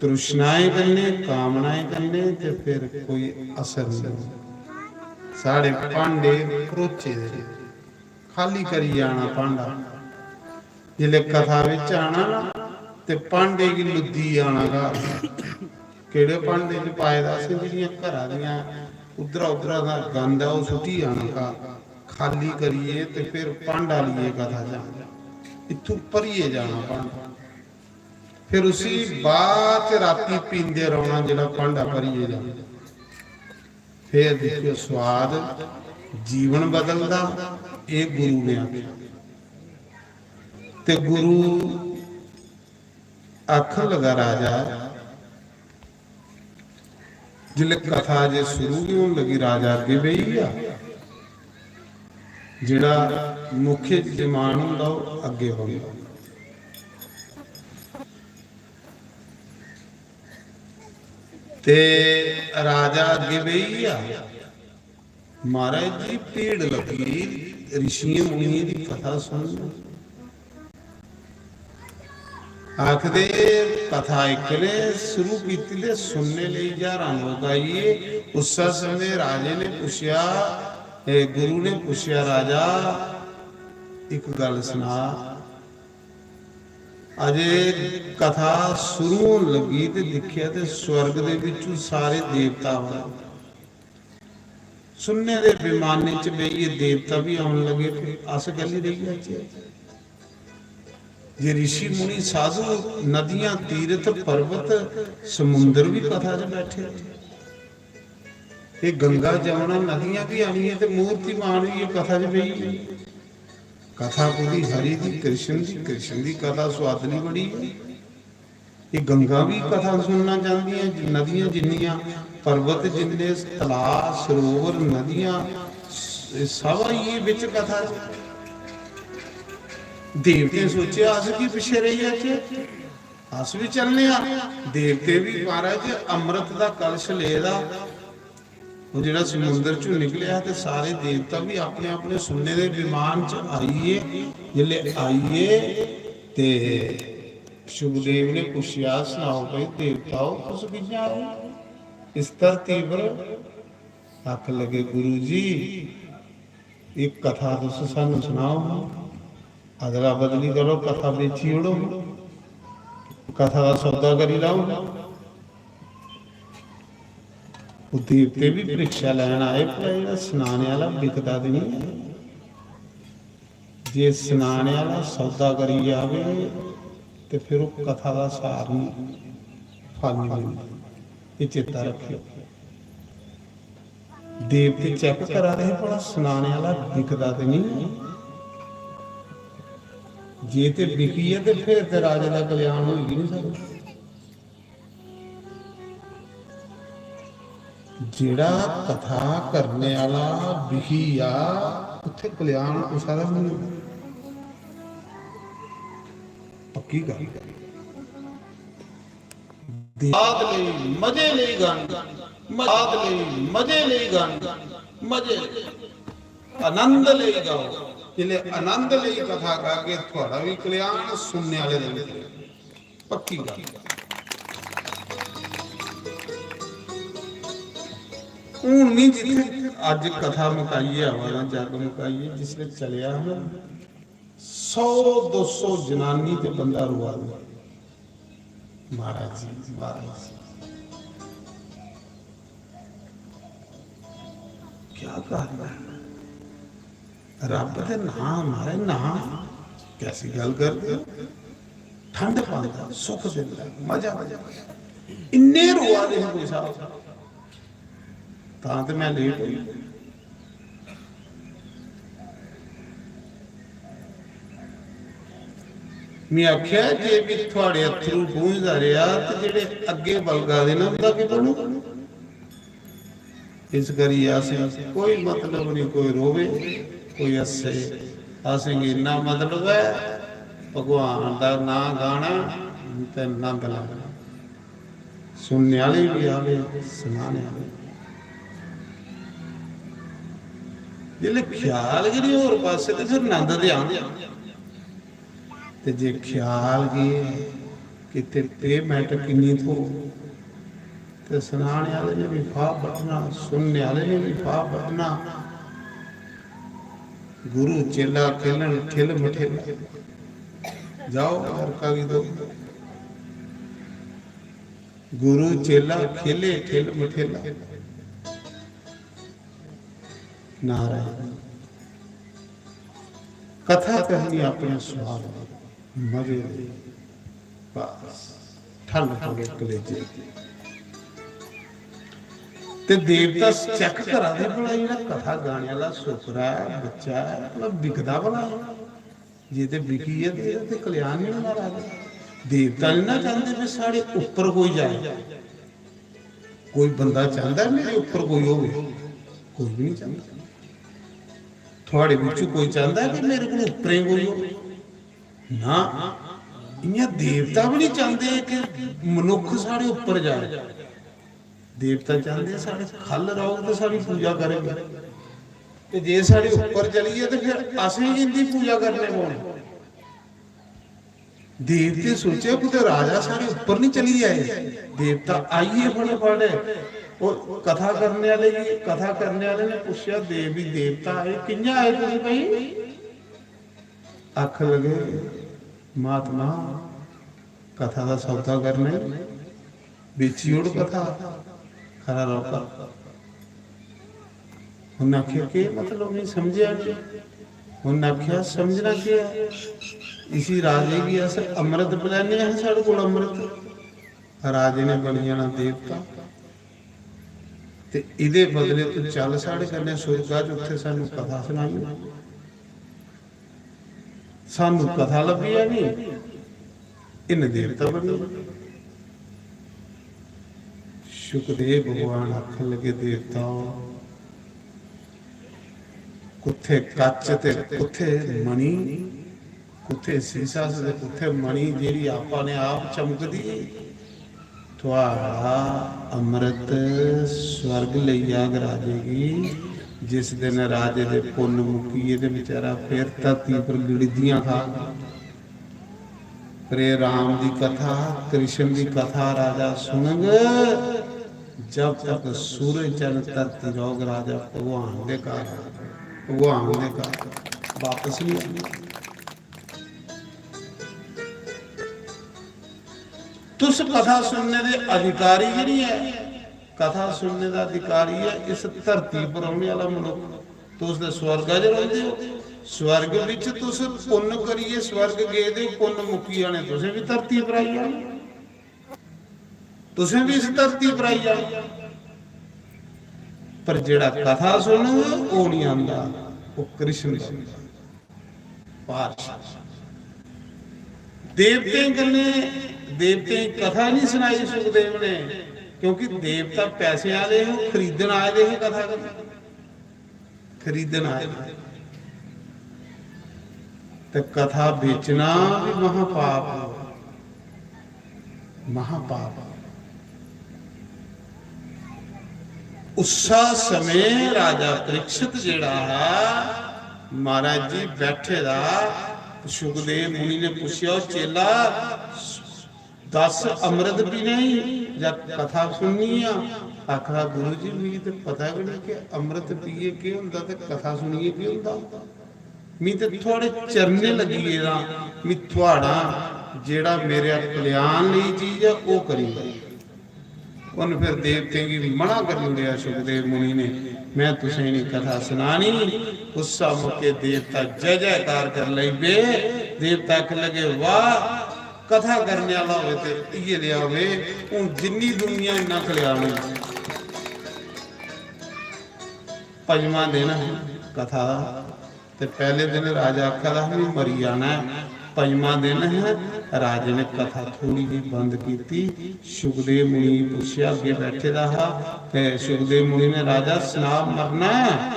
तृष्णाएं कन्नै, कामनाएं कन्नै, ते फिर कोई असर नेईं। साढ़े भांडे भरोचे दे, खाली करियै आना भांडा। जिसलै कथा बिच आना ना, ते भांडे गी लुद्दी आना घर। केह्ड़े भांडे च पाए दा असें, जेह्ड़ियां घरा दियां उद्धरा उद्धरा दा गंद ऐ, ओह् सुट्टी आना घर। खाली करियै ते फिर भांडा लेइयै कथा जाना, इत्थूं भरियै जाना भांडा। फिर उसी बाद च राती पींदे रौह्ना, जेह्ड़ा भांडा भरियै जाना। फिर दिक्खेओ स्वाद, जीवन बदलदा। एह् गुरु ने आखेआ। ते गुरु आखन लगा, राजा, जिसलै कथा जे शुरू गै होन लगी, राजा अग्गें बेही गेआ। जेह्ड़ा मुख्य जजमान होंदा, ओह् अग्गें बौंह्दा। ते राजा अग्गें बेही गेआ। महाराज जी, भीड़ लग्गी दी, ऋषियें मुनियें दी कथा सुनन। आखदे, कथा इक ने शुरू कीती ते सुनने लेई ज्हारां लोक आई गे। उस्सै समें राजे ने पुच्छेआ, ए, गुरु ने पुच्छेआ, राजा, इक गल्ल सना। अजे कथा शुरू होन लगी ते दिक्खेआ ते स्वर्ग दे बिच्चों सारे देवता आवा दे। सुनने दे विमाने च बेहियै देवता बी औन लगे, फिर अस कैल्ली रेही जाचै? जे ऋषि मुनि साधु, नदियां, तीर्थ, पर्वत, समुंदर बी कथा च बैठे दे। एह् गंगा, जमुना, नदियां बी आनियां ते मूर्तिमान होइयै कथा च बेही गे। कथा पूरी हरि दी, कृष्ण दी, कृष्ण दी कथा सुआदली बड़ी ऐ। एह् गंगा बी कथा सुनना चांह्दियां, नदियां जिन्नियां, पर्वत जिन्ने, तलाऽ, सरोवर, नदियां, एह् सब आई गे बिच कथा च। देवतें सोचेआ, अस की पिच्छे रेही जाचै, अस बी चलने आं। देवते बी, महाराज, अमृत दा कलश लेदा, ओह् जेह्ड़ा समुंदर चों निकलेआ ते सारे देवता बी अपने अपने सुन्ने दे विमान च आई गे। जिसलै आई गे ते शुकदेव ने पुच्छेआ, "सनाओ भाई देवताओ, तुस कि'यां आए इस धरती पर?" आखन लगे, "गुरु जी, एह् कथा तुस सानू सनाओ हां, अदला बदली करो, कथा बेची ओड़ो, कथा दा सौदा करी लैओ।" ओह् देवते बी परीक्षा लैन आए, भला जेह्ड़ा सनाने आह्ला बिकदा ते निं ऐ। जे सनाने आह्ला सौदा करी जावे ते फिर ओह् कथा दा सार निं, फल निं मिलदा। एह् चेता रक्खेओ। देवते चेक करा दे हे, भला सनाने आह्ला बिकदा ते निं। जे ते बिकी गेआ ते फिर ते राजे दा कल्याण होई गै निं सकदा। जेह्ड़ा कथा करने आह्ला बिकी गेआ, उत्थै कल्याण कुसै दा बी निं होना। पक्की गल्ल। स्वाद लेई, मजे लेई गानी, स्वाद लेई, मजे लेई गानी, मजे लेई, आनंद लेई गाओ। जिसलै आनंद लेई कथा गागे, थुआढ़ा बी कल्याण, सुनने आह्ले दा बी कल्याण। पक्की गल्ल। हून मी जित्थै अज्ज कथा मकाइयै आवा दा, जग मकाइयै जिसलै चलेआ हा ना, सौ दो सौ जनानी ते बंदा रोआ दा। महाराज जी, महाराज जी, क्या कारण है? रब दे नां, महाराज, नां। कैसी गल्ल करदे ओ? ठंड पांदा, सुख दिंदा, मजा आंदा। इन्ने रोआ दे हे कोई साहब, तां ते मैं लेट होई। मैं आखेआ, "जे भी थुआड़े अत्थरू पहुंचदा रेहा ते जेह्ड़े अग्गे बलगा दे न, उं'दा केह् बनग?" इस करियै असें कोई मतलब निं, कोई रोवे, कोई हस्से, असेंगी इन्ना मतलब ऐ, भगवान दा नांऽ गाना ते नंद लैना। सुनने आह्ले बी आवे, सनाने आह्ले बी। जिसलै ख्याल गै निं होर पासै ते फिर नंद ते आंदे। ते जे ख्याल गे किते payment किन्नी थो, ते सनाने आह्ले ने बी फाह् बड्ढना, सुनने आह्ले ने बी फाह् बड्ढना। गुरु चेला खेलन ठिल मठेला। जाओ, अमेरिका गी दो। गुरु चेला खेले ठिल मठेला। नारायण। कथा कहनी अपने स्वाद दी, मजे दी। बस, ठंड पवे कलेजे दी। ते देवता check करा दे, भला जेह्ड़ा कथा गाने आह्ला सुकरा ऐ, बच्चा ऐ, भला बिकदा भला? जे ते बिकी गेआ ते एह्दा ते कल्याण निं होना, राजा। देवता निं ना चांह्दे कि साढ़े उप्पर कोई जाए। कोई बंदा चांह्दा ऐ मेरे उप्पर कोई होवे? कोई बी निं चांह्दा। थुआढ़े बिच्चों कोई चांह्दा ऐ कि मेरे कोला उप्परें कोई होवे? ना, इ'यां देवता बी निं चांह्दे कि मनुक्ख साढ़े उप्पर जाए। देवता चांह्दे साढ़े ख'ल्ल रौह्ग ते साढ़ी पूजा करग। ते जे साढ़े उप्पर चली गे ते फिर असेंगी इं'दी पूजा करने पौनी। देवते सोचे कुतै राजा साढ़े उप्पर निं चली जाए। देवता आई गे फटाफट। ओह् कथा करने आह्ले गी, कथा करने आह्ले ने पुच्छेआ, देवी देवता आए, कि'यां आए तुस भाई? आखन लगे, महात्मा, कथा दा सौदा करना ई, बेची ओड़ कथा, खरा रौह्गा। उन्नै आखेआ, "केह् मतलब, मिगी समझेआ निं।" उन्नै आखेआ, "समझना केह् ऐ? इसी राजे गी अस अमृत पलैने आं, साढ़े कोल अमृत।" राजे ने बनी जाना देवता। ते एह्दे बदले तूं चल साढ़े कन्नै सुरगा च, उत्थै सानूं कथा सनाई। सानू कथा लब्भी जानी, इन्न देवता बनी। शुकदेव भगवान आखन लगे, देवताओ, कुत्थे कच्च ते कुत्थे मणि, कुत्थे सीसा ते कुत्थे मणि, जेह्ड़ी आपा ने आप चमकदी। थुआढ़ा अमृत स्वर्ग लेई जाग राजे गी। जिस दिन राजे दे पुन्न मुक्की गे ते बेचारा फिर धरती पर गिड़दियां खाग। पर एह् राम दी कथा, कृष्ण दी कथा राजा सुनग, जब तक सूरज चंद धरती रौह्ग, राजा भगवान दे घर, भगवान दे घर बापस नहीं आना। तुस कथा सुनने दे अधिकारी गै नहीं ऐ। कथा सुनने दा अधिकारी ऐ इस धरती पर रौह्ने आह्ला मनुक्ख। तुस ते स्वर्गा च रौंह्दे ओ। स्वर्ग बिच तुस पुन्न करियै स्वर्ग गेदे ओ, पुन्न मुक्की जाने, तुसें बी धरती पर आई जाना, तुसें बी इस धरती पर आई जाना। पर जेह्ड़ा कथा सुनग, ओह् निं आंदा, ओह् कृष्ण दा। पार। देवतें कन्नै, देवतें गी कथा नहीं सनाई सुखदेव ने, क्योंकि देवता पैसे आह्ले हे, ओह् खरीदन आए दे हे कथा कन्नै, खरीदन आए दे। ते कथा बेचना भी महापाप, महापाप। उस्सा समें राजा परीक्षित जेह्ड़ा हा, महाराज जी बैठे दा, सुखदेव मुनि ने पुच्छेआ, "ओ चेला, दस अमृत पीने ही जां कथा सुननी आ?" आखा, "गुरु जी, मिगी ते पता गै नहीं कि अमृत पीए केह् होंदा ते कथा सुनिए केह् होंदा।" मी ते थुआड़े चरणें लग्गी गेदा, मी थुआड़ा जेह्ड़ा मेरे कल्याण लेई चीज ऐ, ओह् करी दे। उन्न फिर देवतें गी मना करी ओड़ेआ सुखदेव मुनि ने, "मैं तुसें गी कथा सनानी।" उस्सै मौके देवता जय जयकार कर लगी पे। देवता आखन लगे, "वाह, कथा करने आह्ला होवे ते इ'यै नेहा होवे, हून जिन्नी दुनिया इन्ना कल्याण होई।" पंजमा दिन हा कथा दा। ते पैह्ले दिन राजा आखा दा हा, "में मरी जाना ऐ।" पंजमा दिन हा, राजे ने कथा थोड़ी जेही बंद कीती। सुखदेव मुनि गी पुच्छेआ, अग्गें बैठे दा हा, ते सुखदेव मुनि ने, "राजा, सना, मरना ऐ?"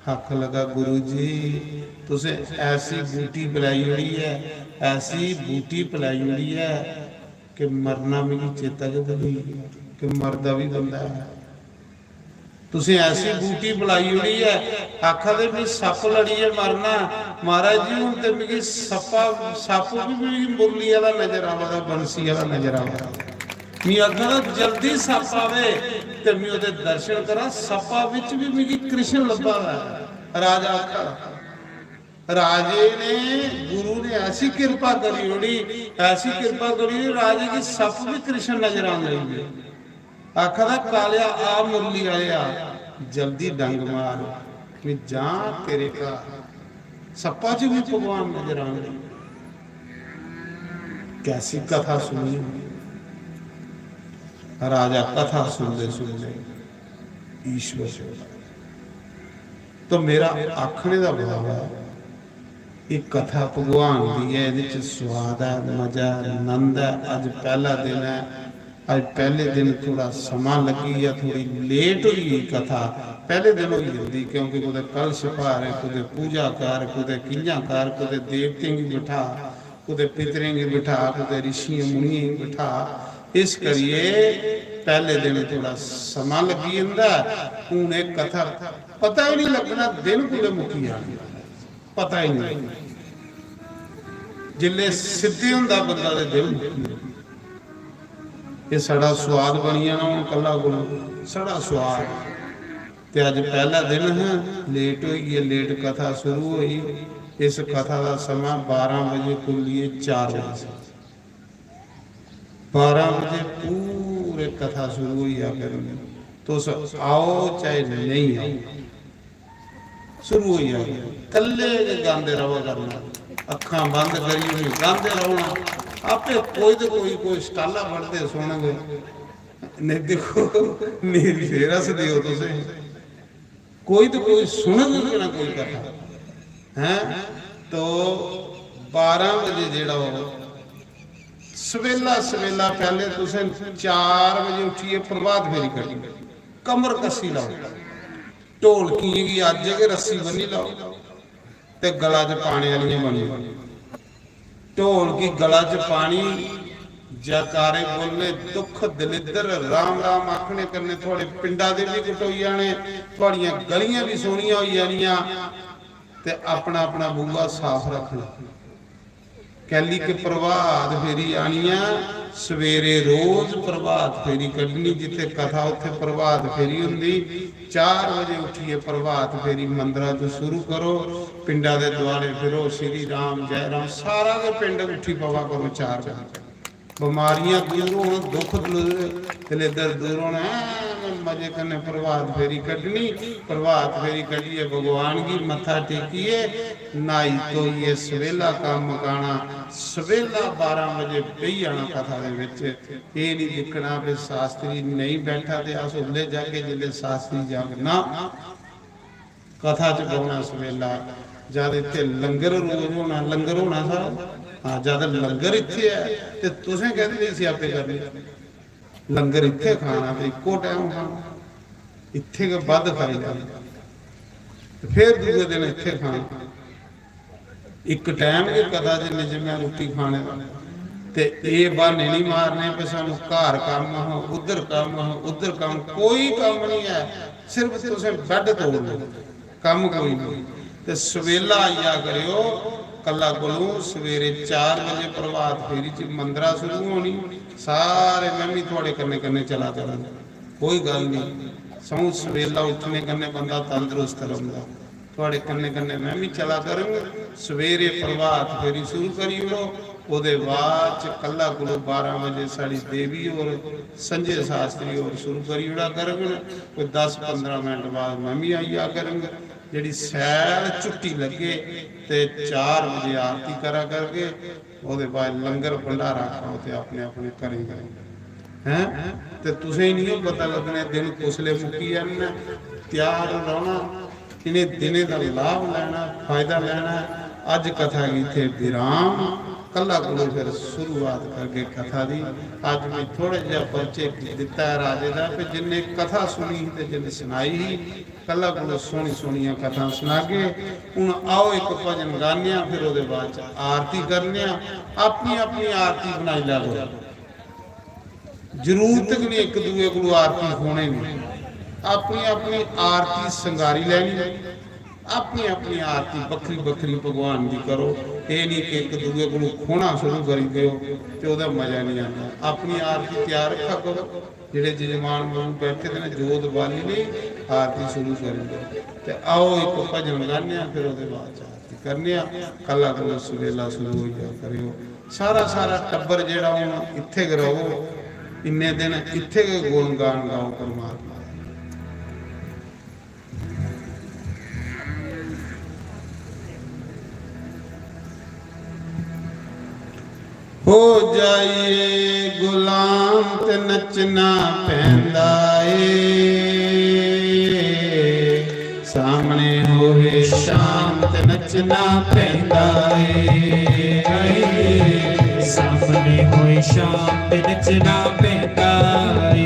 आखन लगा, "गुरु जी, तुसें ऐसी बूटी पलाई ओड़ी ऐ, ऐसी बूटी पलाई ओड़ी ऐ कि मरना मिगी चेता गै भुल्ली गेआ कि मरदा बी बंदा ऐ। तुसें ऐसी बूटी पलाई ओड़ी ऐ।" आखा दे, "मिगी सप्प लड़ियै मरना।" महाराज जी, हून ते मिगी सप्पा, सप्प बी मिगी मुरली आह्ला नजर आवा दा, बंसी आह्ला नजर आवा दा। मी आखा दा, "जल्दी सप्प आवे ते मी ओह्दे दर्शन करां।" सप्पा बिच बी मिगी कृष्ण लब्भा दा ऐ। राजा आखा दा, राजे ने, गुरु ने ऐसी किरपा करी ओड़ी, ऐसी किरपा करी ओड़ी, राजे गी सप्प बी कृष्ण नजर आन लगी पे। आखा दा, "कालेआ, आ मुरली आया, जल्दी डंग मार, मैं जां तेरे घर।" सप्पा च भी भगवान नजर आन लगे। कैसी कथा सुनी। राजा कथा सुनदे सुनदे ईश्वर। तो मेरा आखने दा भाव ऐ, एह् कथा भगवान दी ऐ, एह्दे च स्वाद ऐ, मजा ऐ, नंद ऐ। अज्ज पैह्ला दिन ऐ, अज्ज पैह्ले दिन थोह्ड़ा समां लग्गी गेआ, थोह्ड़ी लेट होई गेई कथा। पैह्ले दिन होई जंदी, क्योंकि कुतै कलश भार, कुतै पूजा कर, कुतै कि'यां कर, कुतै देवतें गी बठा, कुतै पितरें गी बठा, कुतै रिशियें मुनियें गी बठा। इस करियै पैह्ले दिन थोह्ड़ा समां लग्गी जंदा। हून एह् कथा पता ही निं लग्गना दिन कुतै मुक्की जानी, पता ही निं। जिसलै सिद्धि होंदा बंदा ते दिन मुक्की जंदा। एह् साढ़ा सोआद बनी जाना हून कल्ला कोल, साढ़ा सोआद। ते अज्ज पैह्ला दिन हा, लेट होई गे, लेट कथा शुरू होई। इस कथा दा समां बारां बजे कोलियै चार बजे। बारां बजे पूरे कथा शुरू होई जा करनी। तुस आओ चाहे नेईं आओ, शुरू होई जा। कल्ले गै गांदे रवा करना, अक्खां बंद करियै गांदे रौह्ना। आपे कोई ते कोई, कोई स्टाला पढ़दे सुनगे, नेईं दिक्खो, नींद फेर अस दियो तुसें। कोई तो कोई सुनग कि ना कोई कथा, हैं? तो बारां बजे जेह्ड़ा हो, सवेला, सवेला पैह्ले तुसें चार बजे उट्ठियै प्रभात फेरी कड्ढनी, कमर कस्सी लाओ, ढोलकियें गी अज्ज गै रस्सी बन्नी लाओ ते गला च पाने आह्लियां बनी जाओ। ढोल गी गला च पानी, जयकारे बोलने, दुख दलिद्दर राम राम आखने कन्नै थुआड़े पिंडा दे बी कटोई जाने, थुआड़ियां गलियां बी सोहनियां होई जानियां ते अपना अपना बूहा साफ रखना। कैली के प्रभात फेरी आनियां, सवेरे रोज प्रभात फेरी कड्ढनी, जित्थे कथा उत्थे प्रभात फेरी होंदी। चार बजे उठियै प्रभात फेरी मंदरा च शुरू करो, पिंडा दे दुआरे फिरो, श्री राम, जय राम, सारा गै पिंड उठी पवा करो चार बजे। बमारियां दूर होन, दुख दल-, दलेदर दूर होन, ऐन मजे कन्नै प्रभात फेरी कड्ढनी। प्रभात फेरी कड्ढियै भगवान गी मत्था टेकियै, न्हाई धोइयै सवेला कम्म मकाना। सवेला बारां बजे बेही जाना कथा दे बिच। एह् निं दिक्खना कि शास्त्री नेईं बैठा ते अस उसलै जागे जिसलै शास्त्री जाग। ना, कथा च बौह्ना सवेला। जद इत्थै लंगर रोज होना, लंगर होना सारा। हां, जद लंगर इत्थै ऐ ते तुसें कैह्दे लेई स्यापे करने? लंगर इत्थै खाना ते इक्को टैम खाना, इत्थै गै बद्ध खाई लैना ते फिर दूए दिन इत्थै खाना। इक टैम गै कथा च निजमै रुट्टी खाने दा। ते एह् ब्हाने निं मारने कि सानूं घर कम्म हा, उद्धर कम्म हा, उद्धर कम्म, कोई कम्म निं ऐ, सिर्फ तुसें बैड तोड़ने, कम्म कोई निं। ते सवेला आई जा करेओ, कल्ला कोलूं सवेरे चार बजे प्रभात फेरी च मंदरा शुरू होनी, सारे में बी थुआड़े कन्नै कन्नै चला करङ, कोई गल्ल निं। सौं सवेला उट्ठने कन्नै बंदा तंदरुस्त रौंह्दा। थुआड़े कन्नै कन्नै में बी चला करङ। सवेरे प्रभात फेरी शुरू करी ओड़ो, ओह्दे बाद च कल्ला कोलूं बारां बजे साढ़ी देवी होर, संजय शास्त्री होर शुरू करी ओड़ा करङन। कोई दस पंदरां मिंट बाद में बी आई जा करङ। जेह्ड़ी सैल झुट्टी लग्गे ते चार बजे आरती करा करगे। ओह्दे बाद लंगर भंडारा खाओ ते अपने अपने घरें घरें। हैं? ते तुसें गी निं पता लग्गना दिन कुसलै मुक्की जाना ऐ। त्यार रौह्ना, इ'नें दिनें दा लाभ लैना, फायदा लैना। अज्ज कथा गी इत्थै विराम। कल्ला कोलूं फिर शुरुआत करगे कथा दी। अज्ज में थोह्ड़ा जेहा परिचय दित्ता ऐ राजे दा, कि जिन्ने कथा सुनी ही ते जिन्ने सनाई ही, कल्ला कोला सोहनी सोहनियां कथां सुनागे। हुन आओ इक भजन गाने आं, फिर ओह्दे बाद च आरती करने आं। अपनी अपनी आरती बनाई लैओ, जरूरत गै निं इक दूए कोला आरती खोने दी। अपनी अपनी आरती संगारी लैनी, अपनी अपनी आरती बक्खरी बक्खरी भगवान दी करो। एह् निं कि इक दूए कोला खोना शुरू करी देओ ते ओह्दा मजा निं आंदा। अपनी आरती त्यार रक्खा करो। जेह्ड़े जजमान गुरु बैठे दे न, जोत बाली लेई आरती शुरू करी देओ। ते आओ इक भजन गाने आं, फिर ओह्दे बाद च आरती करने आं। कल्ला कल्ला सवेला शुरू होई जा करेओ। सारा सारा टब्बर जेह्ड़ा हून इत्थै गै र'वो, इन्ने दिन इत्थै गै गुणगान गाओ परमात्मा दा। हो जाइए गुलाम ते नचना पैंदा ए, सामने होवे शाम ते नचना पैंदा ए। सामने होए शाम ते नचना पैंदा ए।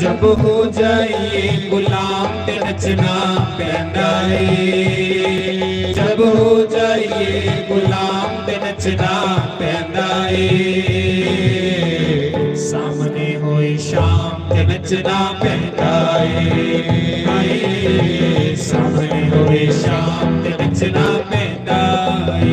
जब हो जाइए गुलाम ते नचना पैंदा ए। जब हो जाइए गुलाम ते नचना पैंदा ए। सामने होए शाम ते नचना पैंदा ए। हाय, सामने होए शाम ते नचना पैंदा ए।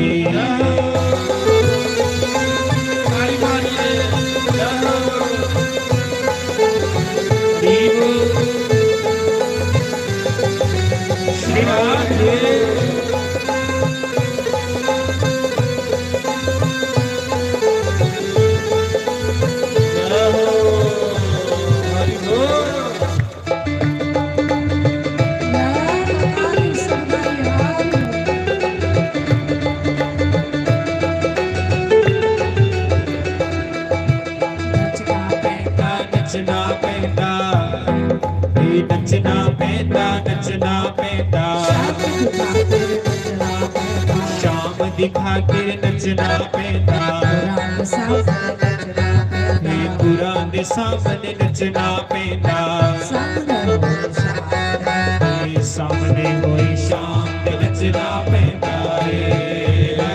नचना पैंदा, ए नचना पैंदा, नचना पैंदा। शाम दिखा के नचना पैंदा। ए कुरान दे सामने नचना पैंदा। ए सामने होई शाम ते नचना पैंदा। ए,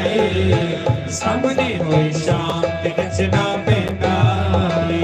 ए, सामने होई शाम ते नचना पैंदा। ए।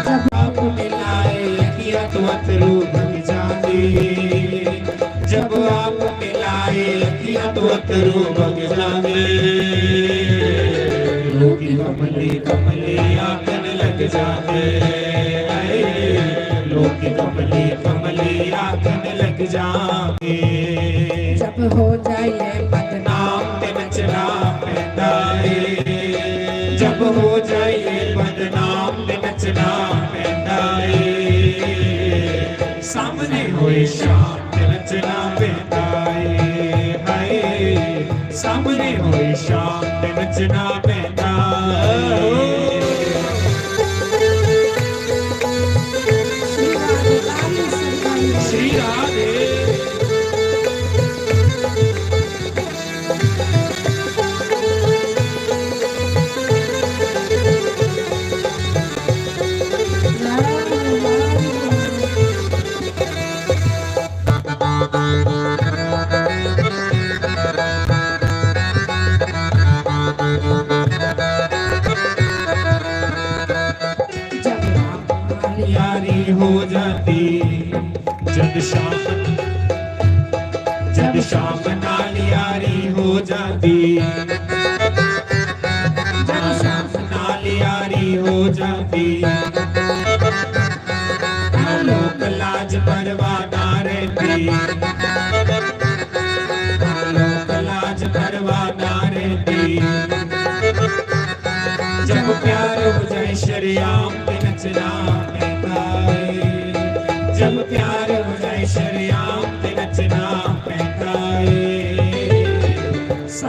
जब आप मिलाए अखियां तो अथरू बन जाते, जब आप मिलाए अखियां तो अथरू बन जाते, लोग कमली कमली आंखन लग जाते, लोग कमली कमली आंखन लग जाते। जब हो जाइए बदनाम ते नचना पैंदा ए, जब हो जाइए बदनाम ते नचना पैंदा ए। सामने होए शाम ते नचना पैंदा ए, हाय, सामने होए शाम ते नचना पैंदा ए। श्री राधे। जब रात यारी हो जाती, जद शाम, जद शाम नाल यारी हो जाती, जद शाम नाल यारी हो जाती, लोक लाज परवाह ना रहती, लोक लाज परवाह ना रहती। जब प्यार हो जाए शरेआम ते नचना पैंदा ए।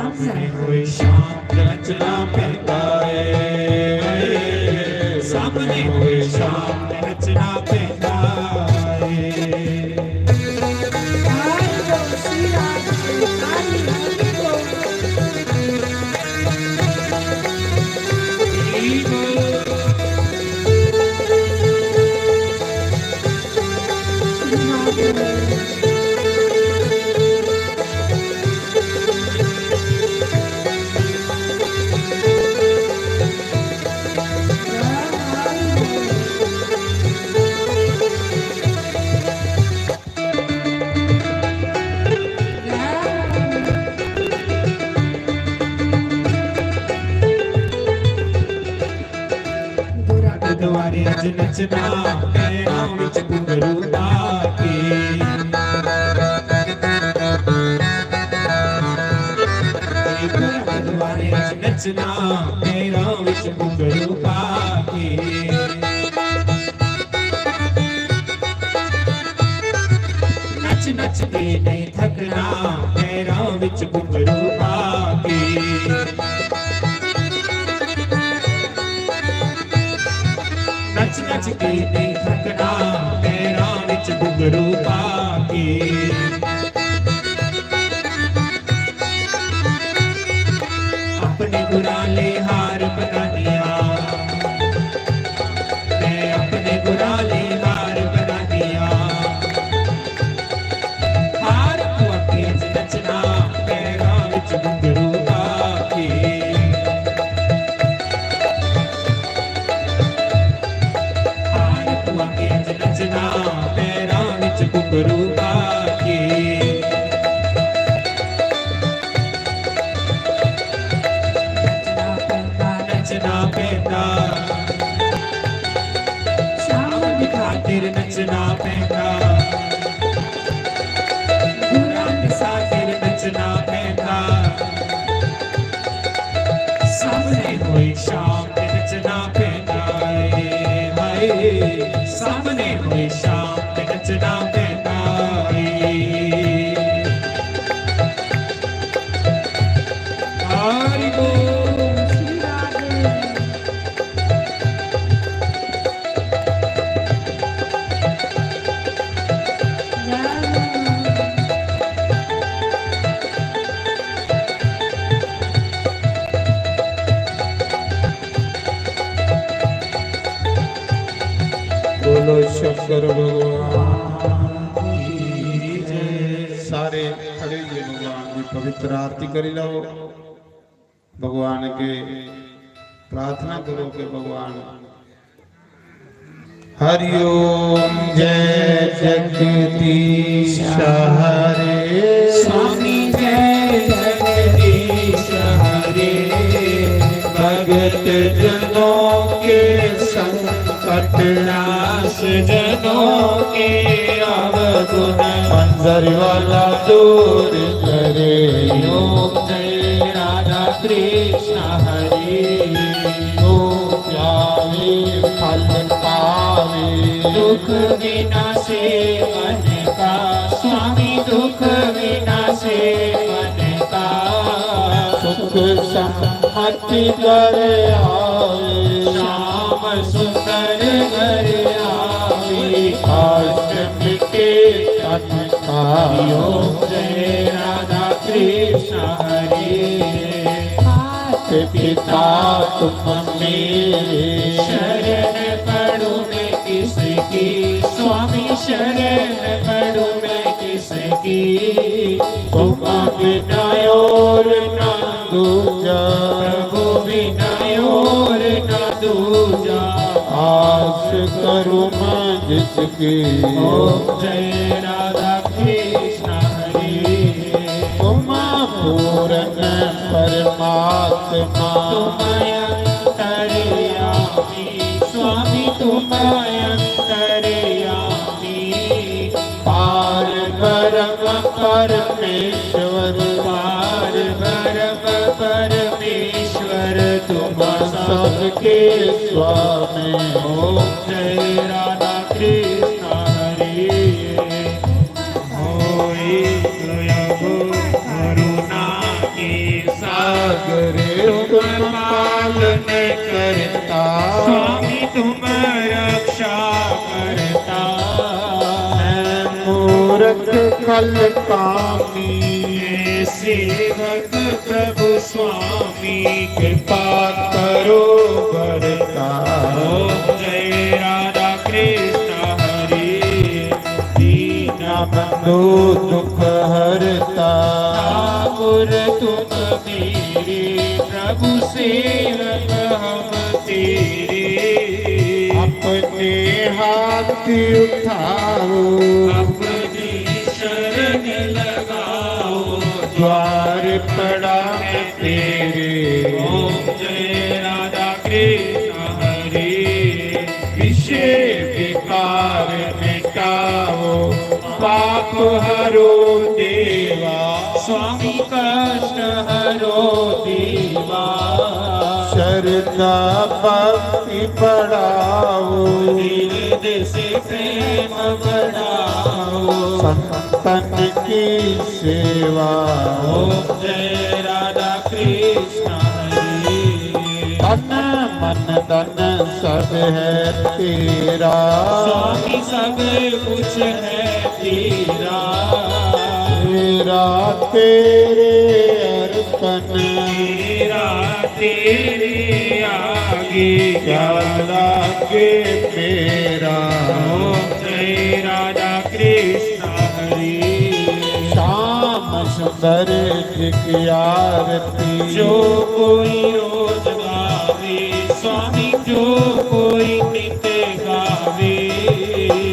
सामने होए शाम नचना पैंदा ਏ, सामने होए शाम नचना पैंदा ਏ। दुआरे अज नचना, पैरां विच घुंघरू पा के। दुआरे अज नचना, पैरां विच घुंघरू पा के। नच नच के नहीं थकना, पैरां विच घुंघरू पा के। नच नच के नहीं थकना, पैरां विच घुंघरू पा के। अपने गुराले हार बनानिया, मैं अपने गुराले हार बनानिया। हार पुआ के अज नचना, पैरां विच घुंघरू पा के। हार पुआ के अज नचना, पैरां विच घुंघरू पा के। नचना पैंदा, नचना पैंदा। शाम दी खातिर नचना पैंदा। गुरां दी खातिर नचना पैंदा। सामने होए शाम ते नचना पैंदा ਏ। हाय, सामने होए शाम ते नचना पैंदा ਏ। हरि बोल। बोलो शंकर भगवान की जय। सारे खड़े होइए भगवान की पवित्र आरती करी लो। भगवान के प्रार्थना करो कि भगवान हरि ओम। जय जगदीश हरे। स्वामी जय जगदीश हरे। भगत जनों के संकट नाश, जनों के अवगुण मंजर वाला दूर करे। ओम जय राधा कृष्ण हरे। जो ध्यावे फल पावे। दुख विनाशे मन का, स्वामी दुख विनाशे मन का। सुख संपत्ति घर आवे। श्याम सुंदर घर आवे। कष्ट मिटे तन का। ओम जय राधा कृष्ण हरे। मात पिता तुम मेरे। शरण पड़ूं मैं किसकी, स्वामी शरण पड़ूं मैं किसकी। तुम बिना और ना दूजा। प्रभु बिना और ना दूजा। आस करूं मैं जिसकी। ओम जय राधा कृष्ण हरे। तुम पूर्ण परमात्मा। तुम अंतर्यामी, स्वामी तुम अंतर्यामी। पार ब्रह्म परमेश्वर। पार ब्रह्म परमेश्वर तुम सबके स्वामी। ओम जय राधा कृष्ण हरे। होई दया करुणा की सागर, तुम पालन करता। स्वामी तुम रक्षा करता। मैं मूरख खल कामी, सेवक प्रभु स्वामी। कृपा करो बरता। ओम जय राधा कृष्ण हरे। दीन बंधु दुख हरता। ठाकुर तुम मेरे, प्रभु सेवक हम तेरे। अपने हाथ उठाओ। अपनी शरण लगाओ। द्वार पड़ा मैं तेरे। ओम जय राधा कृष्ण हरे। विषय विकार मिटाओ। पाप हरो देवा। स्वामी कष्ट हरो देवा। श्रद्धा भक्ति बढ़ाओ। हृदय से प्रेम बढ़ाओ। संतन की सेवा। ओम जय राधा कृष्ण हरे। तन मन धन सब है तेरा। स्वामी सब कुछ है तेरा। तेरा तेरे अर्पण। तेरा तेरे आगे। क्या लागे मेरा। ओम जय राधा कृष्ण हरे। श्याम सुंदर जी की आरती। जो कोई रोज गावे। स्वामी जो कोई नित गावे।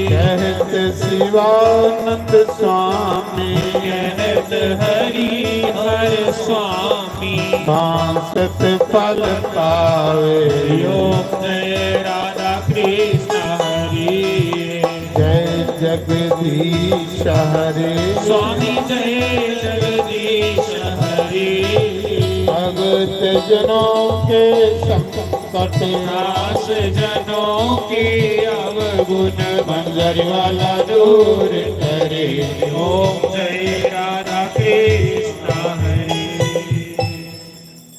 कहत शिवानंद स्वामी। कहत हरि हर स्वामी। सांसत फल पावे। ओम जय राधा कृष्ण हरे। जय जगदीश हरे। स्वामी जय जगदीश हरे। भगत जनों के संकट। दास जनों के अवगुण। मंजरी वाला दूर करे। ओम जय राधा कृष्ण हरे।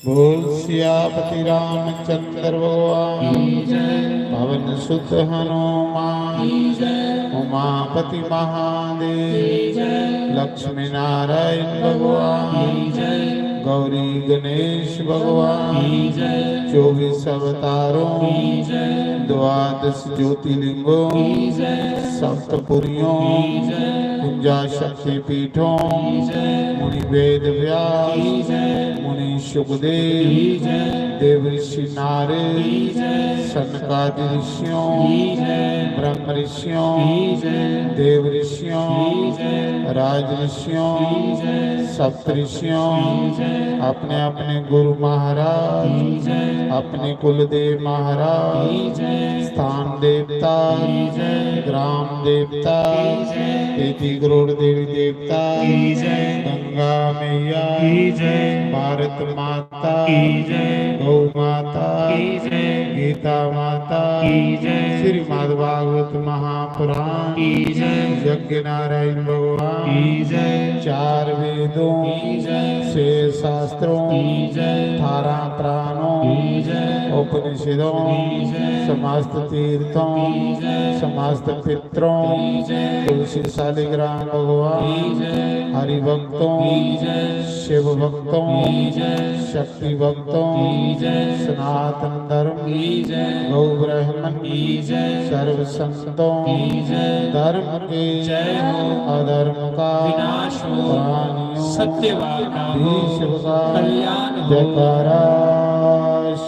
बोल सियापति रामचंद्र भगवान। की जय। पवन सुत हनुमान। की जय। उमापति महादेव। की जय। लक्ष्मी नारायण भगवान। की जय। गौरी गणेश भगवान। की जय। चौबीस अवतारों। की जय। द्वादश ज्योतिर्लिंगों। की जय। सप्तपुरियों। की जय। कुंजा शक्ति पीठों। की जय। मुनि वेद व्यास। की जय। मुनि सुखदेव। की जय। देव ऋषि नारद। की जय। सनकादि ऋषियों। की जय। ब्रह्म ऋषियों। की जय। देव ऋषियों। की जय। राज ऋषियों। की जय। सप्त ऋषियों। की जय। अपने अपने गुरु महाराज। की जय। अपने कुलदेव महाराज। की जय। स्थान देवता। की जय। ग्राम देवता। की जय। तेती करोड़ देवी देवता। की जय। गंगा मैया। की जय। भारत माता। की जय। गौ माता। की जय। गीता माता। की जय। श्रीमद् भागवत महापुराण। की जय। यज्ञ नारायण भगवान। की जय। चार वेदों। की जय। छह शास्त्रों। की जय। अठारह पुराणों। की जय। उपनिषदों। की जय। समस्त तीर्थों। की जय। समस्त पितरों। की जय। तुलसी शालिग्राम भगवान। की जय। हरि भक्तों। की जय। शिव भक्तों। की जय। शक्ति भक्तों। की जय। सनातन धर्म। की जय। गौ ब्राह्मण। की जय। सर्व संतों। की जय। धर्म के। जय हो। अधर्म का। विनाश हो। प्राणियों। सत्य वार्ता हो। विश्व का। कल्याण हो। जयकारा।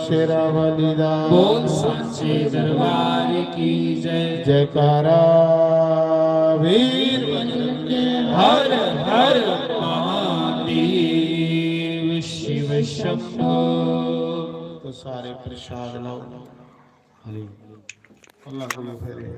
शेरा वाली दा। बोल सांचे दरबार की जय। जयकारा। वीर बजरंग के। हर हर महादेव शिव शंभो। तो सारे प्रसाद लाओ। अल्लाह को फेरे।